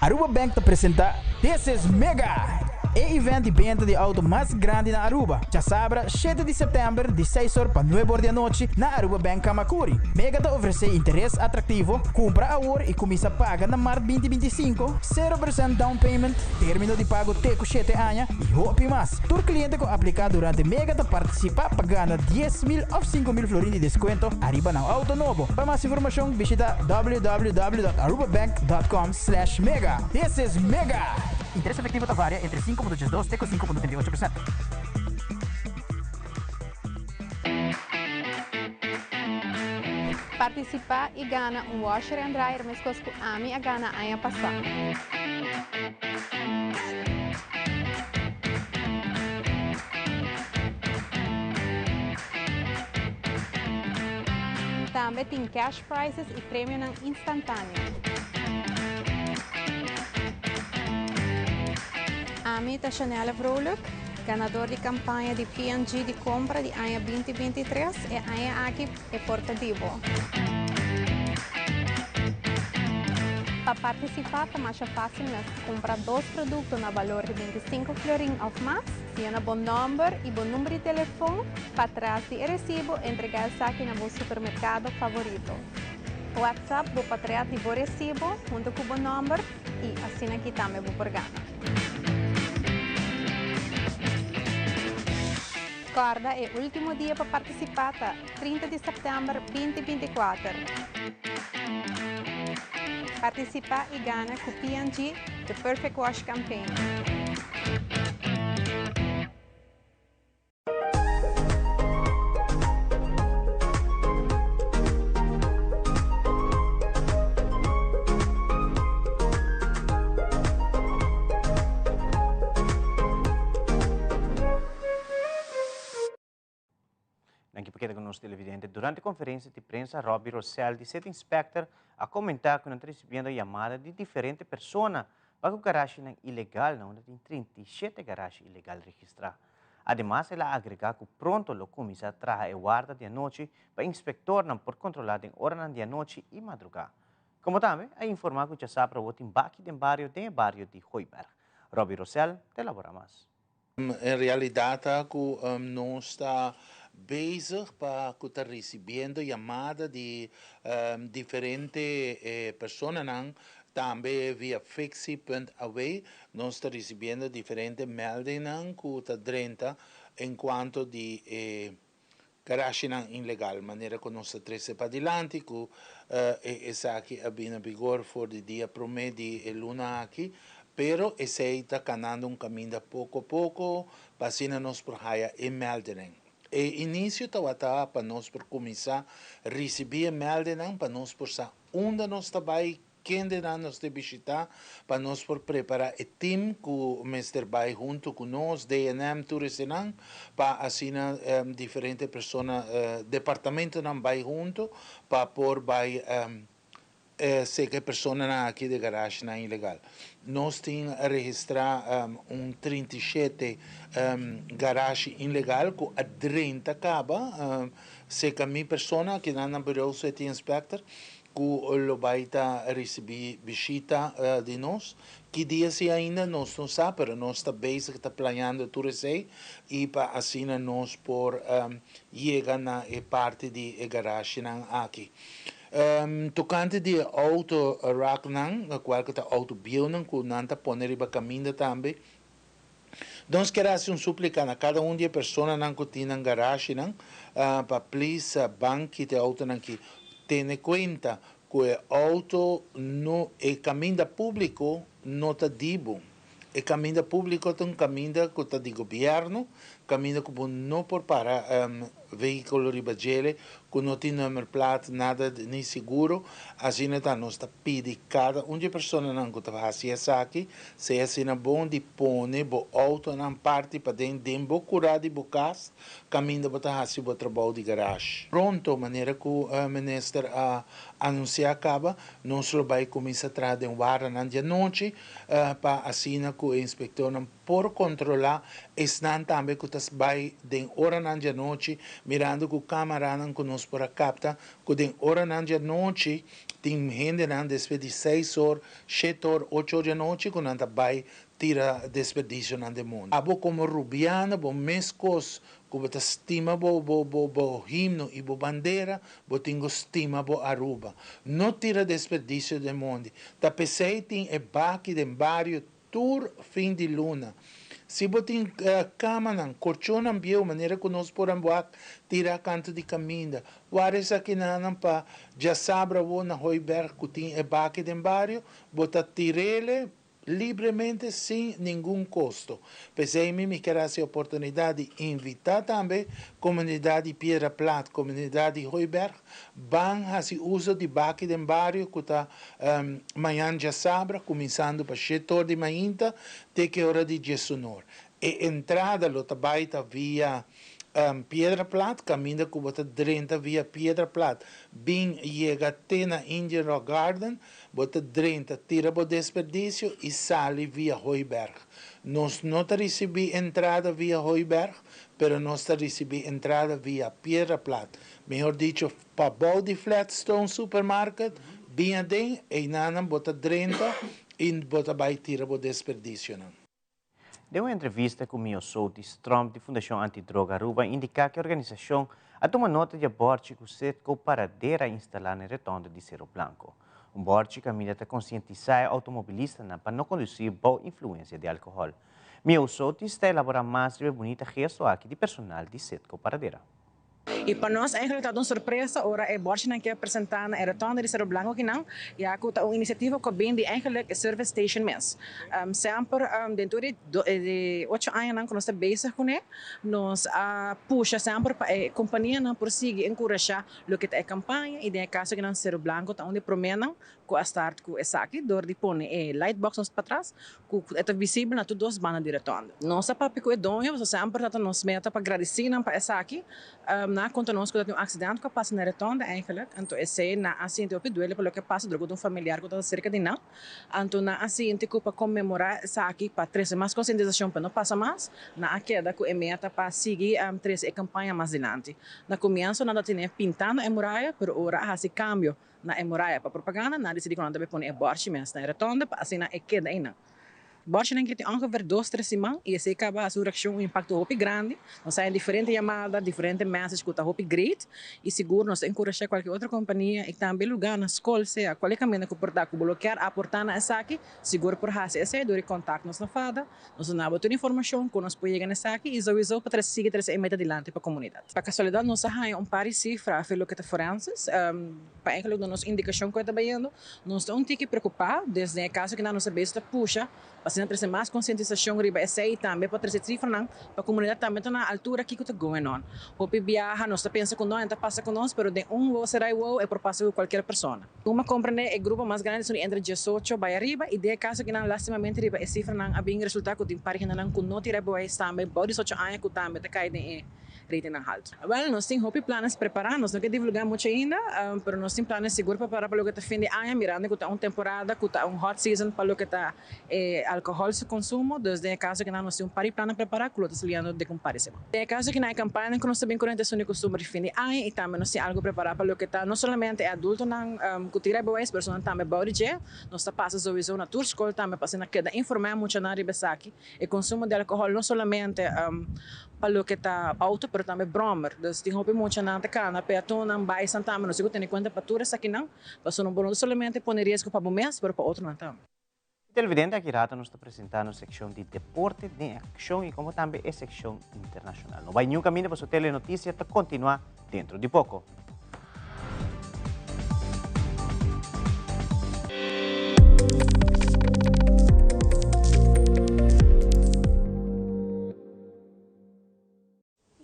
Aruba Bank ta presenta This is Mega! E event di benta di auto mas grandi na Aruba, djasabra shete di september di seis or pa nuebe or di anochi na Aruba Bank Camacuri. Mega ta ofrece interes atractivo, cumpra awor y cuminsa paga na mart binti 25, sero percent down payment, termino di pago te cu shete aña y hopi mas. Tur cliente cu aplica durante Mega ta participa pa gana 10,000 of 5,000 florin di descuento ariba nan auto nobo. Pa mas informacion bishita www.arubabank.com slash mega. This is Mega! Interes efectivo ta varia entre 5.82 te cu 5.38%. Partisipá i gana un washer and dryer meskos ku ami a gana aña pasá. Tambe tin cash prizes i premionan instantáneo. Ami ta Shanelle Vrolijk, ganador di kampaña di P&G di kompra di aña 2023. E aña aki e por ta di bo. Pa partisipá ta masha fásil mes. Kumpra dos produkto na balor di 25 florin òf mas, yena bo nòmber i bo number di telefon patras di e resibo, entregá esaki na bo supermerkado favorito. WhatsApp bo patriat di bo resibo huntu ku bo nòmber i asina aki tambe bo por gana. Kòrda e último dia pa partisipá ta 30 di sèptèmber 2024. Partisipá i gana ku P&G The Perfect Wash Campaign. Danki pa keda ku nos televidente. Durante konferensia di prensa Robbie Rosell di City Inspector a komentá ku nan ta risibiendo yamada di diferente persona pa ku garashinan ilegal na unda tin 37 garashi ilegal registrá. Ademas el a agregá ku pronto lo kuminsá traha e warda di anochi pa inspektornan por kontrolá den oranan di anochi i madrugá. Komo tambe a informá ku djasabra awor tin baki den bario den e bario di Hooiberg. Robbie Rosell ta elaborá mas. En realidad ta cu nos ta bezig pa cu ta ricibiendo yamada di diferente personanan. Tambe via fixi.aw nos ta ricibiendo diferente meldingnan cu ta drenta en cuanto di e garashinan ilegal, manera cu nos a trece padilanti cu esaki a bin na vigor for di dia prome di e luna aki, pero esey ta canando un caminda poco poco pa asina nos por haya e meldingen. E inicio tawata pa nos por cuminsa ricibi e meldingnan pa nos por sa unda nos ta bay, kendenan nos ta bishita, pa nos por prepara e team cu mester bay hunto cu nos, DNM, tur esenan, pa asina diferente persona, departamentonan bay hunto pa por bay seka e personanan aki di garagenan ilegal. Nos tin registra un 37 garage ilegal cu a drenta caba seka mi persona akinan na Bureau City Inspector cu lo bay ta ricibi bishita di nos. Ki dia si ainda nos no sa, pero nos ta bezig ta planeando tur esey y pa asina nos por yega na e parti di e garagenan aki. Tocante di auto racknan, cual cu ta auto bieunan cu nan ta pone riba caminda tambe, nos kier haci un suplica na cada un di e personanan cu tin nan garagenan pa please ban kita e autonan aki. Tene cuenta cu e auto no, e caminda publico no ta di bo. E caminda publico ta un caminda cu ta di gobierno, caminda cu bo no por para vehiculo riba djele, cu no tin nummerplaat, nada ni seguro. Asina ta nos ta pidi cada un di e personanan cu ta haci esaki, sea asina bon di pone bo autonan parti paden den bo cura di bo cas, caminda bo ta haci bo trabou di garage. Pronto, manera cu minister a anuncia caba, nos lo bay cuminsa traha den waranan di anochi, pa asina cu e inspectornan por controla esnan tambe cu ta bay den oranan di anochi, mirando cu camaranan cu nos por a capta cu den oranan di anochi tin hendenan despues di 6 or, 7 or, 8 or di anochi cu nan ta bay tira desperdicionan den mondi. Abo como rubiano, bo mescos cu bo ta stima bo bo bo bo himno y bo bandera, bo tin cu stima bo Aruba. No tira desperdicio den mondi. Ta pesey tin e baki den bario tur fin di luna. Si bo tin camanan, colchonnan bieu, manera cu nos por a wak tira canto di caminda, warda esakinan pa diasabra wo na Hooiberg cu tin e baki den bario, bo ta tirele libremente sin ningun costo. Pesey mi kier e oportunidad di invita tambe comunidad di Piedra Plat, comunidad di Hooiberg, ban haci uso di baki den bario cu ta mañan diasabra, cuminsando pa 7 or di mainta, te cu ora di 11 or. E entrada lo ta bay ta via Piedra Plat, caminda cu bo ta drenta via Piedra Plat, bin yega te na Indian Rock Garden, bo ta drenta, tira bo desperdicio y sali via Hooiberg. Nos no ta ricibi entrada via Hooiberg, pero nos ta ricibi entrada via Piedra Plat. Mihor dicho, pa di Flatstone Supermarket, bin aden, eynan bo ta drenta y bo ta bay tira bo desperdicionan. Den un entrevista cu Miosotis Tromp di Fundacion Antidroga Aruba, a indica cu e organisacion a tuma nota di e borchi cu Citgo Paradera a instala na rotonde di Cerro Blanco. Un borchi caminda ta concientisa automobilistanan pa no conduci bou influencia di alcohol. Miosotis ta elabora mas riba e bunita gesto aki di personal di Citgo Paradera. Y pa nos eigenlijk ta un sorpresa ora e borchinan cu a presenta na rotonde di Cerro Blanco akinan, ya cu ta un iniciativa cu bin di eigenlijk e service station mes. Semper den di 8 aña cu nos ta bezig cu ne, nos a pusha semper pa e companianan por sigui encurasha loke ta e campaña y den caso akinan Cerro Blanco ta unda promenan cu a start cu esaki door di pone e light box nos patras cu ta visibel na tur dos banda di rotonde. Nos a papia cu e doño, so semper ta nos meta pa gradici nan pa esaki. Nan a conta nos cu un accidente cu a pasa na rotonde eigenlijk. Anto esey nan a sinti hopi duele pa loke a pasa door cu un familiar cu ta cerca di nan. Anto nan a sinti cu pa conmemora esaki, pa trece mas concientisacion pa no pasa mas, nan a keda cu e meta pa sigui trece e campaña mas dilanti. Na comienso nan tabatin pinta na e muraya, pero ora a haci cambio na e muraya pa propaganda, nan a dicidi cu nan tambe pone e borchi mes na rotonde pa asina e keda eynan. Bòrchinan ke tin ongeveer dos tres siman i esei kaba hasi un reakshon, un impakto hopi grandi. Nos haña diferente yamada, diferente message ku ta hopi great i sigur nos ta enkurashá kualke otro kompania i tambe lugá na skol sea kualke kaminda ku por ta ku bo lo kier aportá na esaki, sigur por hasi esei dor di kontakt nos na fada. Nos ta naba tur informashon ku nos por yega na esaki i souiso pa trese sigui trese e meta dilanti pa komunidat. Pa kasualidat nos a haña un par di sifra afe loke ta forenses. Pa enkele duna nos indikashon ku e ta bayendo. Nos ta un tiki preokupá desde e kaso kinan nos a bes ta pusha pa asina trese mas konsientisashon riba esei i tambe pa trese sifranan pa komunidat tambe ta na altura kiko ta going on. Hopi biaha nos ta pensa ku no e ta pasa ku nos pero den un wowo sera e wowo e por pasa ku kualkier persona. Tuma komprende e grupo mas grandi esun di entre diesocho bai ariba i den e kaso kinan lastimamente riba e sifranan a bin resulta ku tin par hendenan ku no tira e boeis tambe bou diesocho aña ku tambe ta kai den e ratingnan haltu. Wèl, nos tin hopi planes prepará. Nos no ke divulgá muchu ainda, pero nos tin planes sigur prepará pa loke ta fin di aña, mirando ku ta un temporada ku ta un hot season pa loke ta e alkohòl su konsumo. Dus den e kaso kinan nos tin un par di plannan prepará ku lo ta saliendo den un par di semana. Den e kaso kinan e kampañanan ku nos ta bin kurente esun di kustumber di fin di aña i tambe nos tin algu prepará pa loke ta no solamente e adultonan ku tin rijbewijs, pero esunnan tambe bou di dje. Nos ta pasa souiso na tur skol tambe pa asina keda informá muchanan riba esaki. E konsumo di alkohòl no solamente pa loke ta outo pero tambe bròmer. Dus tin hopi muchanan ta kana, peatonnan, baisan tambe. Nos tin ku tene kuenta pa tur esakinan pasobra bo no ta solamente pone riesgo pa bo mes pero pa otronan tambe. Televidente, aki rato nos ta presenta nos seccion di deporte den accion y como tambe e seccion internacional. No bay niun caminda pasobra Telenoticia ta continua dentro di poco.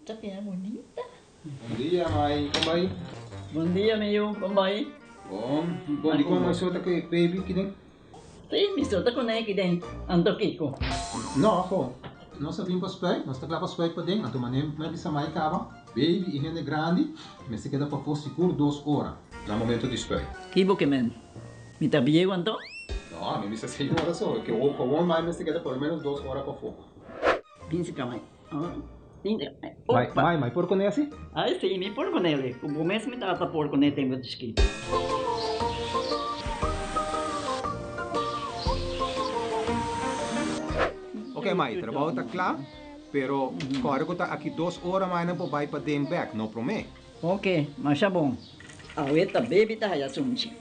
Ta bira bunita. Bon dia mai, kon bai? Bon dia mi yu, kon bai? Bon, bon di kon mai sota ku e baby kiden? Si, mi sota kuné kiden, anto kiko? No, ho. Nos a bin pa spuit, nos ta kla pa spuit paden, anto manera mi a bisa mai kaba, baby i hende grandi mester keda pafó sigur dos ora na momento di spuit. Ki bo ke men? Mi ta bieu anto? No, ami bisa seis ora so, ke gewoon mai mester keda por lo menos dos ora pafó. Bin si ka mai. Mai, mai, mai por kuné asi? Ai si, mi por kuné li. Ku bo mes mi tata por kuné tempu di chikitu. Ok mai, trabou ta kla, pero kòrda ku ta aki dos ora mai nan por bai paden bèk, no promé. Ok, masha bon. Awe ta baby ta haya sunchi.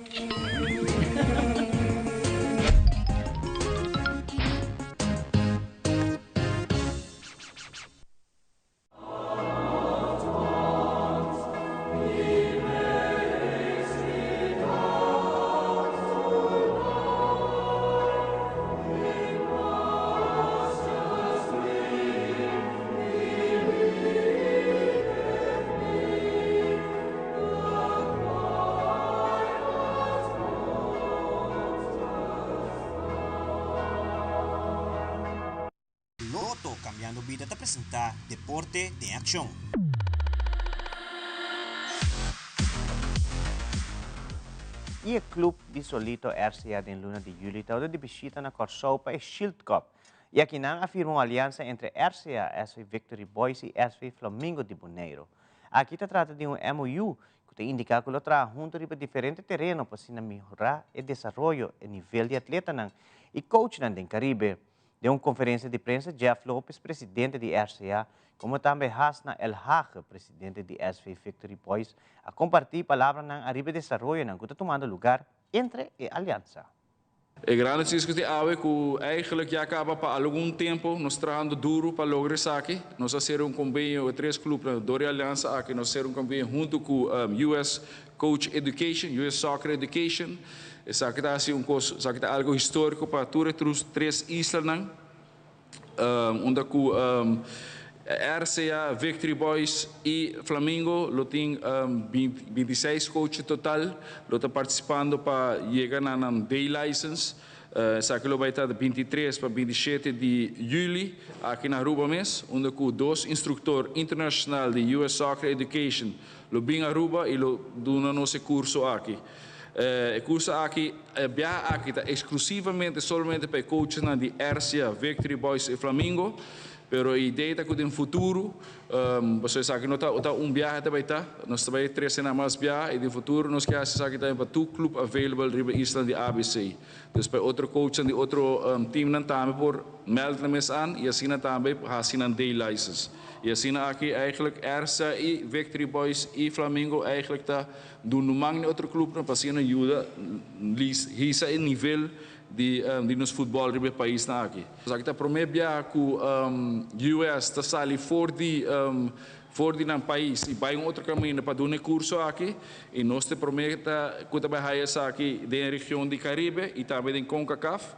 Lotto Cambiando Bida ta presenta Deporte den Accion. Y e club di Solito RCA den luna di juli ta di bishita na Corsou pa e Shield Cup. Y aki nan a firma un aliansa entre RCA, SV Victory Boys y SV Flamingo di Boneiro. Aki ta trata di un MOU cu ta indica cu lo traha hunto riba diferente tereno pa asina mehora e desaroyo e nivel di atletanan y coachnan den Caribe. Den un conferencia di prensa Jeff Lopez, presidente di RCA, como tambe Hasna El Hage, presidente di SV Victory Boys, a comparti palabranan ariba e desaroyonan cu ta tumando lugar entre e aliansa. E gran noticia di awe cu eigenlijk ya caba pa algun tempo nos trahando duro pa logra esaki. Nos a cera un convenio, e tres clubnan door e aliansa aki, nos a cera un convenio hunto cu US Coach Education, US Soccer Education. Esaki ta haci un cos, esaki ta algo historico pa tur e tres islanan. Unda cu RCA, Victory Boys y Flamingo lo tin 26 coach total lo ta participando pa yega na nan day license. Esaki lo bay ta di 23 pa 27 di juli aki na Aruba mes, unda cu dos instructor internacional di US Soccer Education lo bin Aruba y lo duna nos e curso aki. E curso aki, e biaha aki ta exclusivamente solamente pa e coachesnan di RCA, Victory Boys y Flamingo. Pero e idea ta ku den futuro, pasobra esaki no ta ta un biahe ta bai ta, nos ta bai trese nan mas biaha i den futuro nos ke hasi esaki tambe pa tur club available riba isla di ABC. Dus pa e otro coachnan di otro teamnan tambe por meld nan mes an i asina tambe hasi nan day license. I asina aki eigenlijk RCA i Victory Boys i Flamingo eigenlijk ta duna man na e otro clubnan pa asina yuda hisa e nivel di di nos futbòl riba e paisnan aki. Esaki ta promé biaha ku US ta sali for di for di nan pais i bai un otro kaminda pa duna e kurso aki i nos ta e promé ta ku ta bai haya esaki den e region di Karibe i tambe den Concacaf.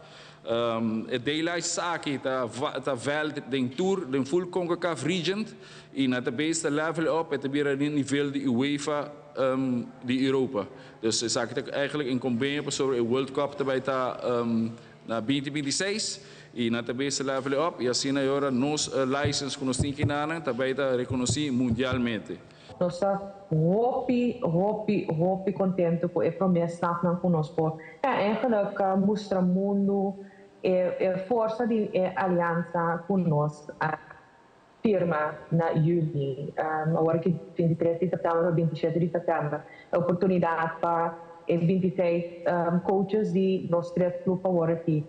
E daylights aki ta ta veld den tur den full Concacaf region i nan ta bezig ta level up e ta bira den nivel di UEFA di Europa. Dus esaki ta eigenlijk in convenio pasobra e World Cup ta bay ta na binti binti seis y nan ta bezig level up y asina e ora nos license cu nos tin kinanan ta bay ta reconoci mundialmente. Nos ta hopi, hopi, hopi contento cu e prome stapnan cu nos por ja eigenlijk mustra mundo e e forsa di e aliansa cu nos a firma na juli, awor ki 23 di september pa 27 di september. E oportunidad pa e 26 coaches di nos tres club awor aki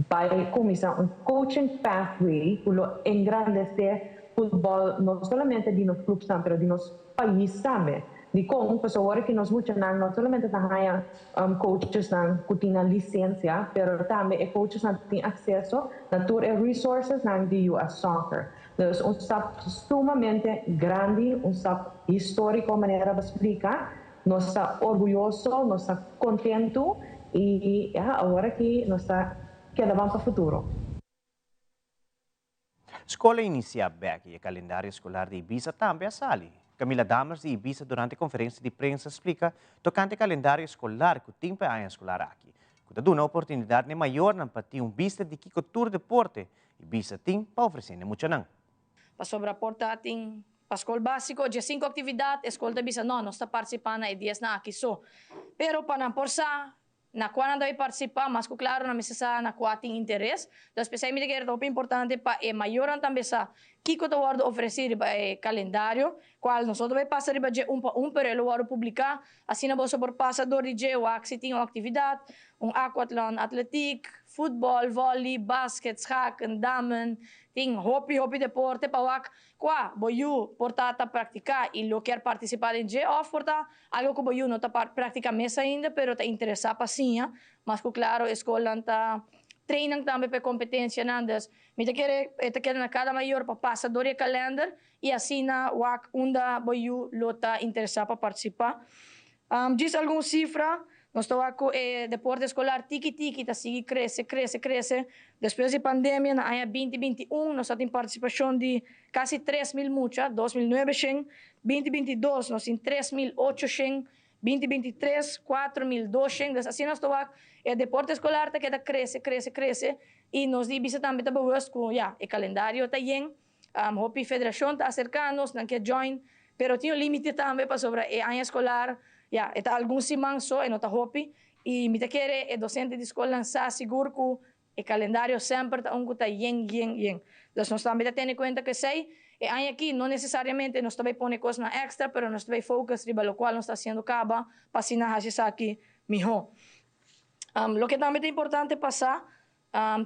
bay cuminsa un coaching pathway cu lo engrandece futbol no solamente di nos clubsnan pero di nos pais tambe. Dikon? Pasobra ora ki nos muchanan no solamente ta haña coachesnan ku tin nan lisensia, pero tambe e coachesnan tin akseso na tur e resourcesnan di US Soccer. Dus un stap sumamente grandi, un stap históriko manera bo splika. Nos ta orguyoso, nos ta kontentu i ya, awor aki nos ta keda ban pa futuro. Skol a inisiá bèk i e kalendario eskolar di Ibisa tambe a sali. Camila Dammers di Ibisa durante konferensia di prensa a splika tokante e kalendario eskolar ku tin pa e aña eskolar aki, ku ta duna oportunidat na e mayornan pa tin un bista di kiko tur deporte Ibisa tin pa ofresé na e muchanan. Pasobra por ta tin pa skol básiko diesinku aktividat, e skol ta bisa no, nos ta partisipá na e diesnan aki so. Pero pa nan por sa Na kua nan ta bay participa, mas cu claro nan mester sa na kua tin interes. Entonces p'esey mi ta kere ta hopi importante pa e mayornan tambe sa kico ta wordo ofreci riba e calendario, cual nos no ta bay pasa riba dje un pa un, pero e lo wordo publica, asina boso por pasa door di dje wak si tin un actividad, un aquathlon, atletiek, futbol, volley, basket, schaken, dammen, tin hopi hopi deporte pa wak kua bo yu por ta ta practica y lo kier participa den dje of por ta Algo ku bo yu no ta praktika mes ainda pero ta interesá pa siña, mas ku klaro e skolnan ta train nan tambe pa e kompetensianan. Dus mi ta kere e ta keda na kada mayor pa pasa dor di e kalènder i asina wak unda bo yu lo ta interesá pa partisipá. Djis algun sifra, nos ta wak ku e deporte eskolar tiki tiki ta sigui krese, krese, krese. Despues di pandemia na aña 2021 nos a tin partisipashon di kasi 3000 mucha, 2900. 2022 nos tin 3800, 2023 4200, dus asina nos ta wak e deporte eskolar ta keda krese, krese, krese i nos di bisa tambe ta bewust ku ya e kalendario ta yen, hopi federashon ta aserká nos, nan ke join, pero tin un limite tambe pasobra e aña eskolar ya e ta algun siman so e no ta hopi i mi ta kere e dosente di skolnan sa sigur ku E kalendario semper ta un ku ta yen, yen, yen. Dus nos tambe ta tene kuenta ku esei. E aña aki no nesesariamente nos ta bai pone kosnan èkstra, pero nos ta bai focus riba lokual nos ta hasiendo kaba pa asina hasi esaki mihó. Loke tambe ta importante pa sa,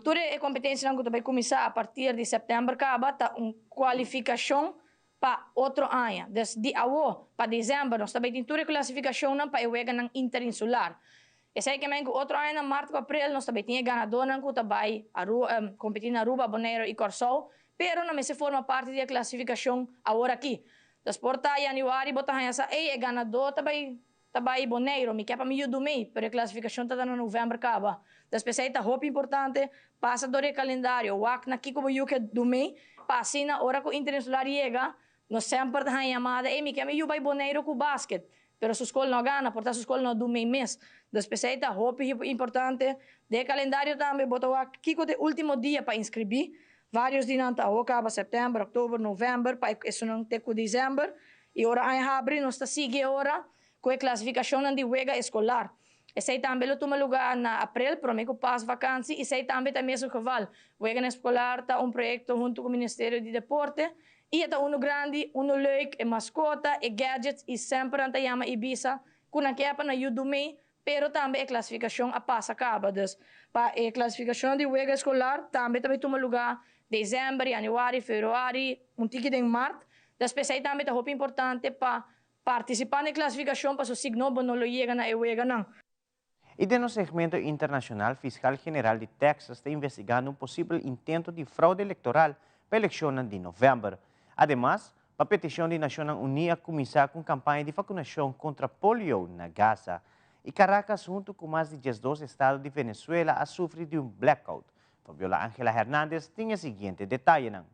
tur e kompetensianan ku ta bai kuminsá a partir di sèptèmber kaba ta un kualifikashon pa otro aña. Dus di awo pa desèmber nos ta bai tin tur e klasifikashonnan pa e weganan interinsular. Esei ke men ku otro aña na mart ku aprel nos ta bai tin e ganadónan ku ta bai Aruba kompetí na Aruba, Boneiru i Kòrsou, pero nan mester forma parti di e klasifikashon awor aki. Dus por ta yanüari bo ta haña sa ey e ganadó ta bai ta bai Boneiru, mi ke pa mi yudu mei, pero e klasifikashon ta ta na novèmber kaba. Dus p'esei ta hopi importante pasa dor di e kalendario, wak na kiko bo yu ke du mei, pa asina ora ku interinsular yega Nos semper ta haña yamada, ey mi ke mi yu bai Boneiru ku basket, pero su skol no a gana, por ta su skol no a du mei mes. Dus p'esei ta hopi importante. Den e kalendario tambe bo ta wak kiko ta e ultimo dia pa inskribí. Vários di nan ta awo kaba sèptèmber, òktober, novèmber, pa esunnan te ku desèmber. I ora aña habri nos ta sigui e ora ku e klasifikashonnan di wega eskolar. Esei tambe lo tuma lugá na aprel, promé ku pas vakansi, i esei tambe ta e mesun geval. Weganan Eskolar ta un proyekto huntu ku Ministerio di Deporte i e ta unu grandi, unu leuk, e maskota, e gadgets i semper nan ta yama i bisa ku nan ke pa nan yu dumei, pero tambe e klasifikashon a pasa kaba. Dus pa e klasifikashon di wega eskolar tambe ta bai tuma lugá desèmber, yanüari, febrüari, un tiki den mart. Dus p'esei tambe ta hopi importante pa Partisipá na e klasifikashon paso signo bo no lo yega na e weganan. I den nos segmento internashonal, Fiskal General di Texas ta investigando un posibel intento di fraude elektoral pa elekshonnan di novèmber. Ademas, pa petishon di Nashonnan Uní a kuminsá ku un kampaña di vakunashon kontra polio na Gaza. I Caracas huntu ku mas di 12 estado di Venezuela a sufri di un blackout. Fabiola Angela Hernandez tin e siguiente detayenan.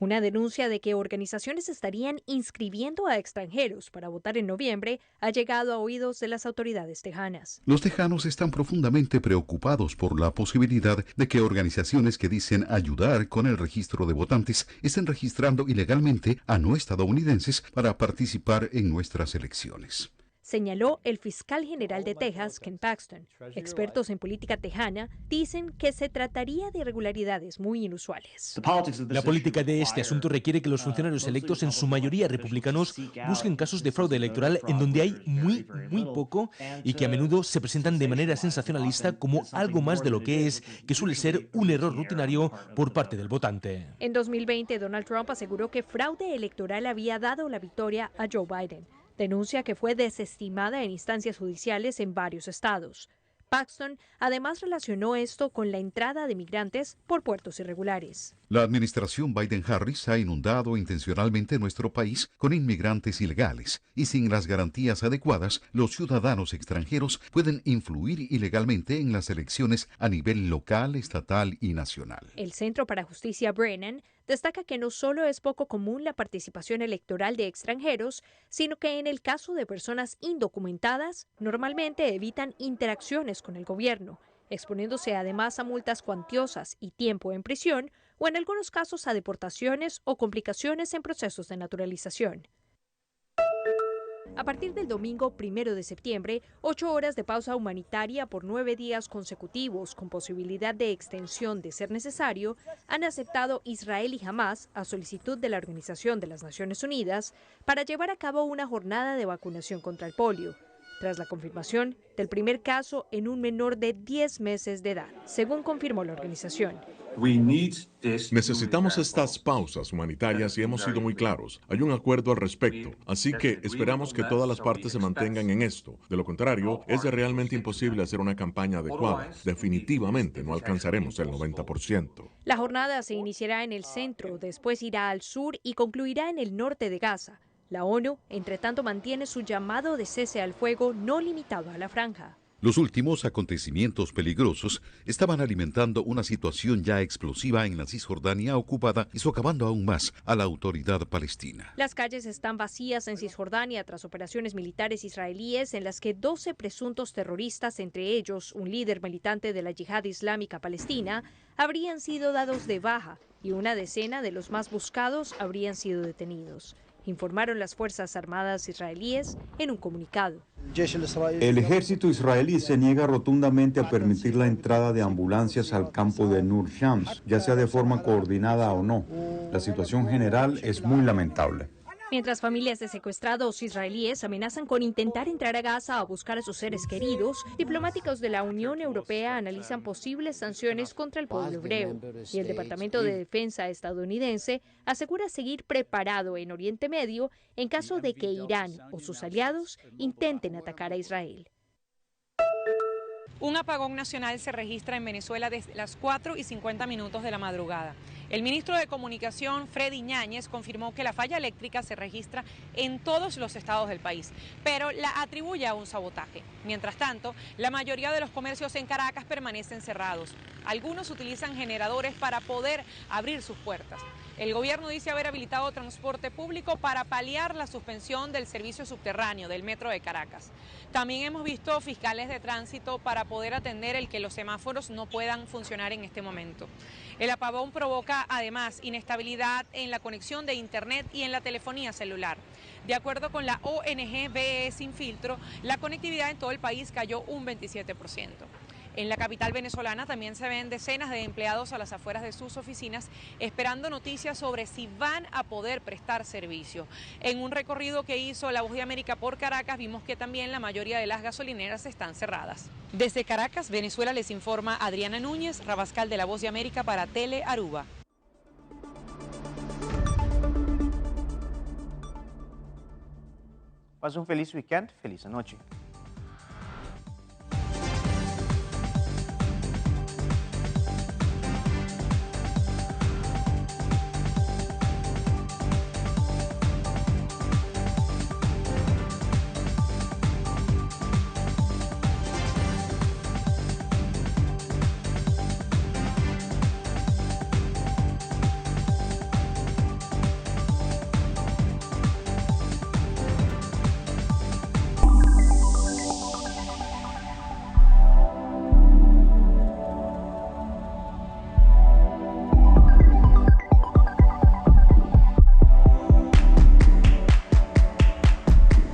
Una denuncia de que organizaciones estarían inscribiendo a extranjeros para votar en noviembre ha llegado a oídos de las autoridades tejanas. Los tejanos están profundamente preocupados por la posibilidad de que organizaciones que dicen ayudar con el registro de votantes estén registrando ilegalmente a no estadounidenses para participar en nuestras elecciones señaló el fiscal general de Texas, Ken Paxton. Expertos en política tejana dicen que se trataría de irregularidades muy inusuales. La política de este asunto requiere que los funcionarios electos, en su mayoría republicanos, busquen casos de fraude electoral en donde hay muy, muy poco y que a menudo se presentan de manera sensacionalista como algo más de lo que es, que suele ser un error rutinario por parte del votante. En 2020, Donald Trump aseguró que fraude electoral había dado la victoria a Joe Biden. Denuncia que fue desestimada en instancias judiciales en varios estados. Paxton además relacionó esto con la entrada de migrantes por puertos irregulares. La administración Biden-Harris ha inundado intencionalmente nuestro país con inmigrantes ilegales y sin las garantías adecuadas, los ciudadanos extranjeros pueden influir ilegalmente en las elecciones a nivel local, estatal y nacional. El Centro para Justicia Brennan destaca que no solo es poco común la participación electoral de extranjeros, sino que en el caso de personas indocumentadas, normalmente evitan interacciones con el gobierno, exponiéndose además a multas cuantiosas y tiempo en prisión, o en algunos casos a deportaciones o complicaciones en procesos de naturalización. A partir del domingo 1 de septiembre, 8 horas de pausa humanitaria por 9 días consecutivos, con posibilidad de extensión de ser necesario, han aceptado Israel y Hamas, a solicitud de la Organización de las Naciones Unidas, para llevar a cabo una jornada de vacunación contra el polio, tras la confirmación del primer caso en un menor de 10 meses de edad, según confirmó la organización. Necesitamos estas pausas humanitarias y hemos sido muy claros. Hay un acuerdo al respecto, así que esperamos que todas las partes se mantengan en esto. De lo contrario, es realmente imposible hacer una campaña adecuada. Definitivamente no alcanzaremos el 90%. La jornada se iniciará en el centro, después irá al sur y concluirá en el norte de Gaza. La ONU, entre tanto, mantiene su llamado de cese al fuego no limitado a la franja. Los últimos acontecimientos peligrosos estaban alimentando una situación ya explosiva en la Cisjordania ocupada y socavando aún más a la autoridad palestina. Las calles están vacías en Cisjordania tras operaciones militares israelíes en las que 12 presuntos terroristas, entre ellos un líder militante de la Yihad Islámica Palestina, habrían sido dados de baja y una decena de los más buscados habrían sido detenidos, informaron las Fuerzas Armadas israelíes en un comunicado. El ejército israelí se niega rotundamente a permitir la entrada de ambulancias al campo de Nur Shams, ya sea de forma coordinada o no. La situación general es muy lamentable. Mientras familias de secuestrados israelíes amenazan con intentar entrar a Gaza a buscar a sus seres queridos, diplomáticos de la Unión Europea analizan posibles sanciones contra el pueblo hebreo. Y el Departamento de Defensa estadounidense asegura seguir preparado en Oriente Medio en caso de que Irán o sus aliados intenten atacar a Israel. Un apagón nacional se registra en Venezuela desde las 4:50 de la madrugada. El ministro de Comunicación, Freddy Ñáñez, confirmó que la falla eléctrica se registra en todos los estados del país, pero la atribuye a un sabotaje. Mientras tanto, la mayoría de los comercios en Caracas permanecen cerrados. Algunos utilizan generadores para poder abrir sus puertas. El gobierno dice haber habilitado transporte público para paliar la suspensión del servicio subterráneo del metro de Caracas. También hemos visto fiscales de tránsito para poder atender el que los semáforos no puedan funcionar en este momento. El apagón provoca además inestabilidad en la conexión de internet y en la telefonía celular. De acuerdo con la ONG BE Sin Filtro, la conectividad en todo el país cayó un 27%. En la capital venezolana también se ven decenas de empleados a las afueras de sus oficinas esperando noticias sobre si van a poder prestar servicio. En un recorrido que hizo La Voz de América por Caracas, vimos que también la mayoría de las gasolineras están cerradas. Desde Caracas, Venezuela, les informa Adriana Núñez, Rabascal de La Voz de América para Tele Aruba. Pasa un feliz weekend, feliz noche.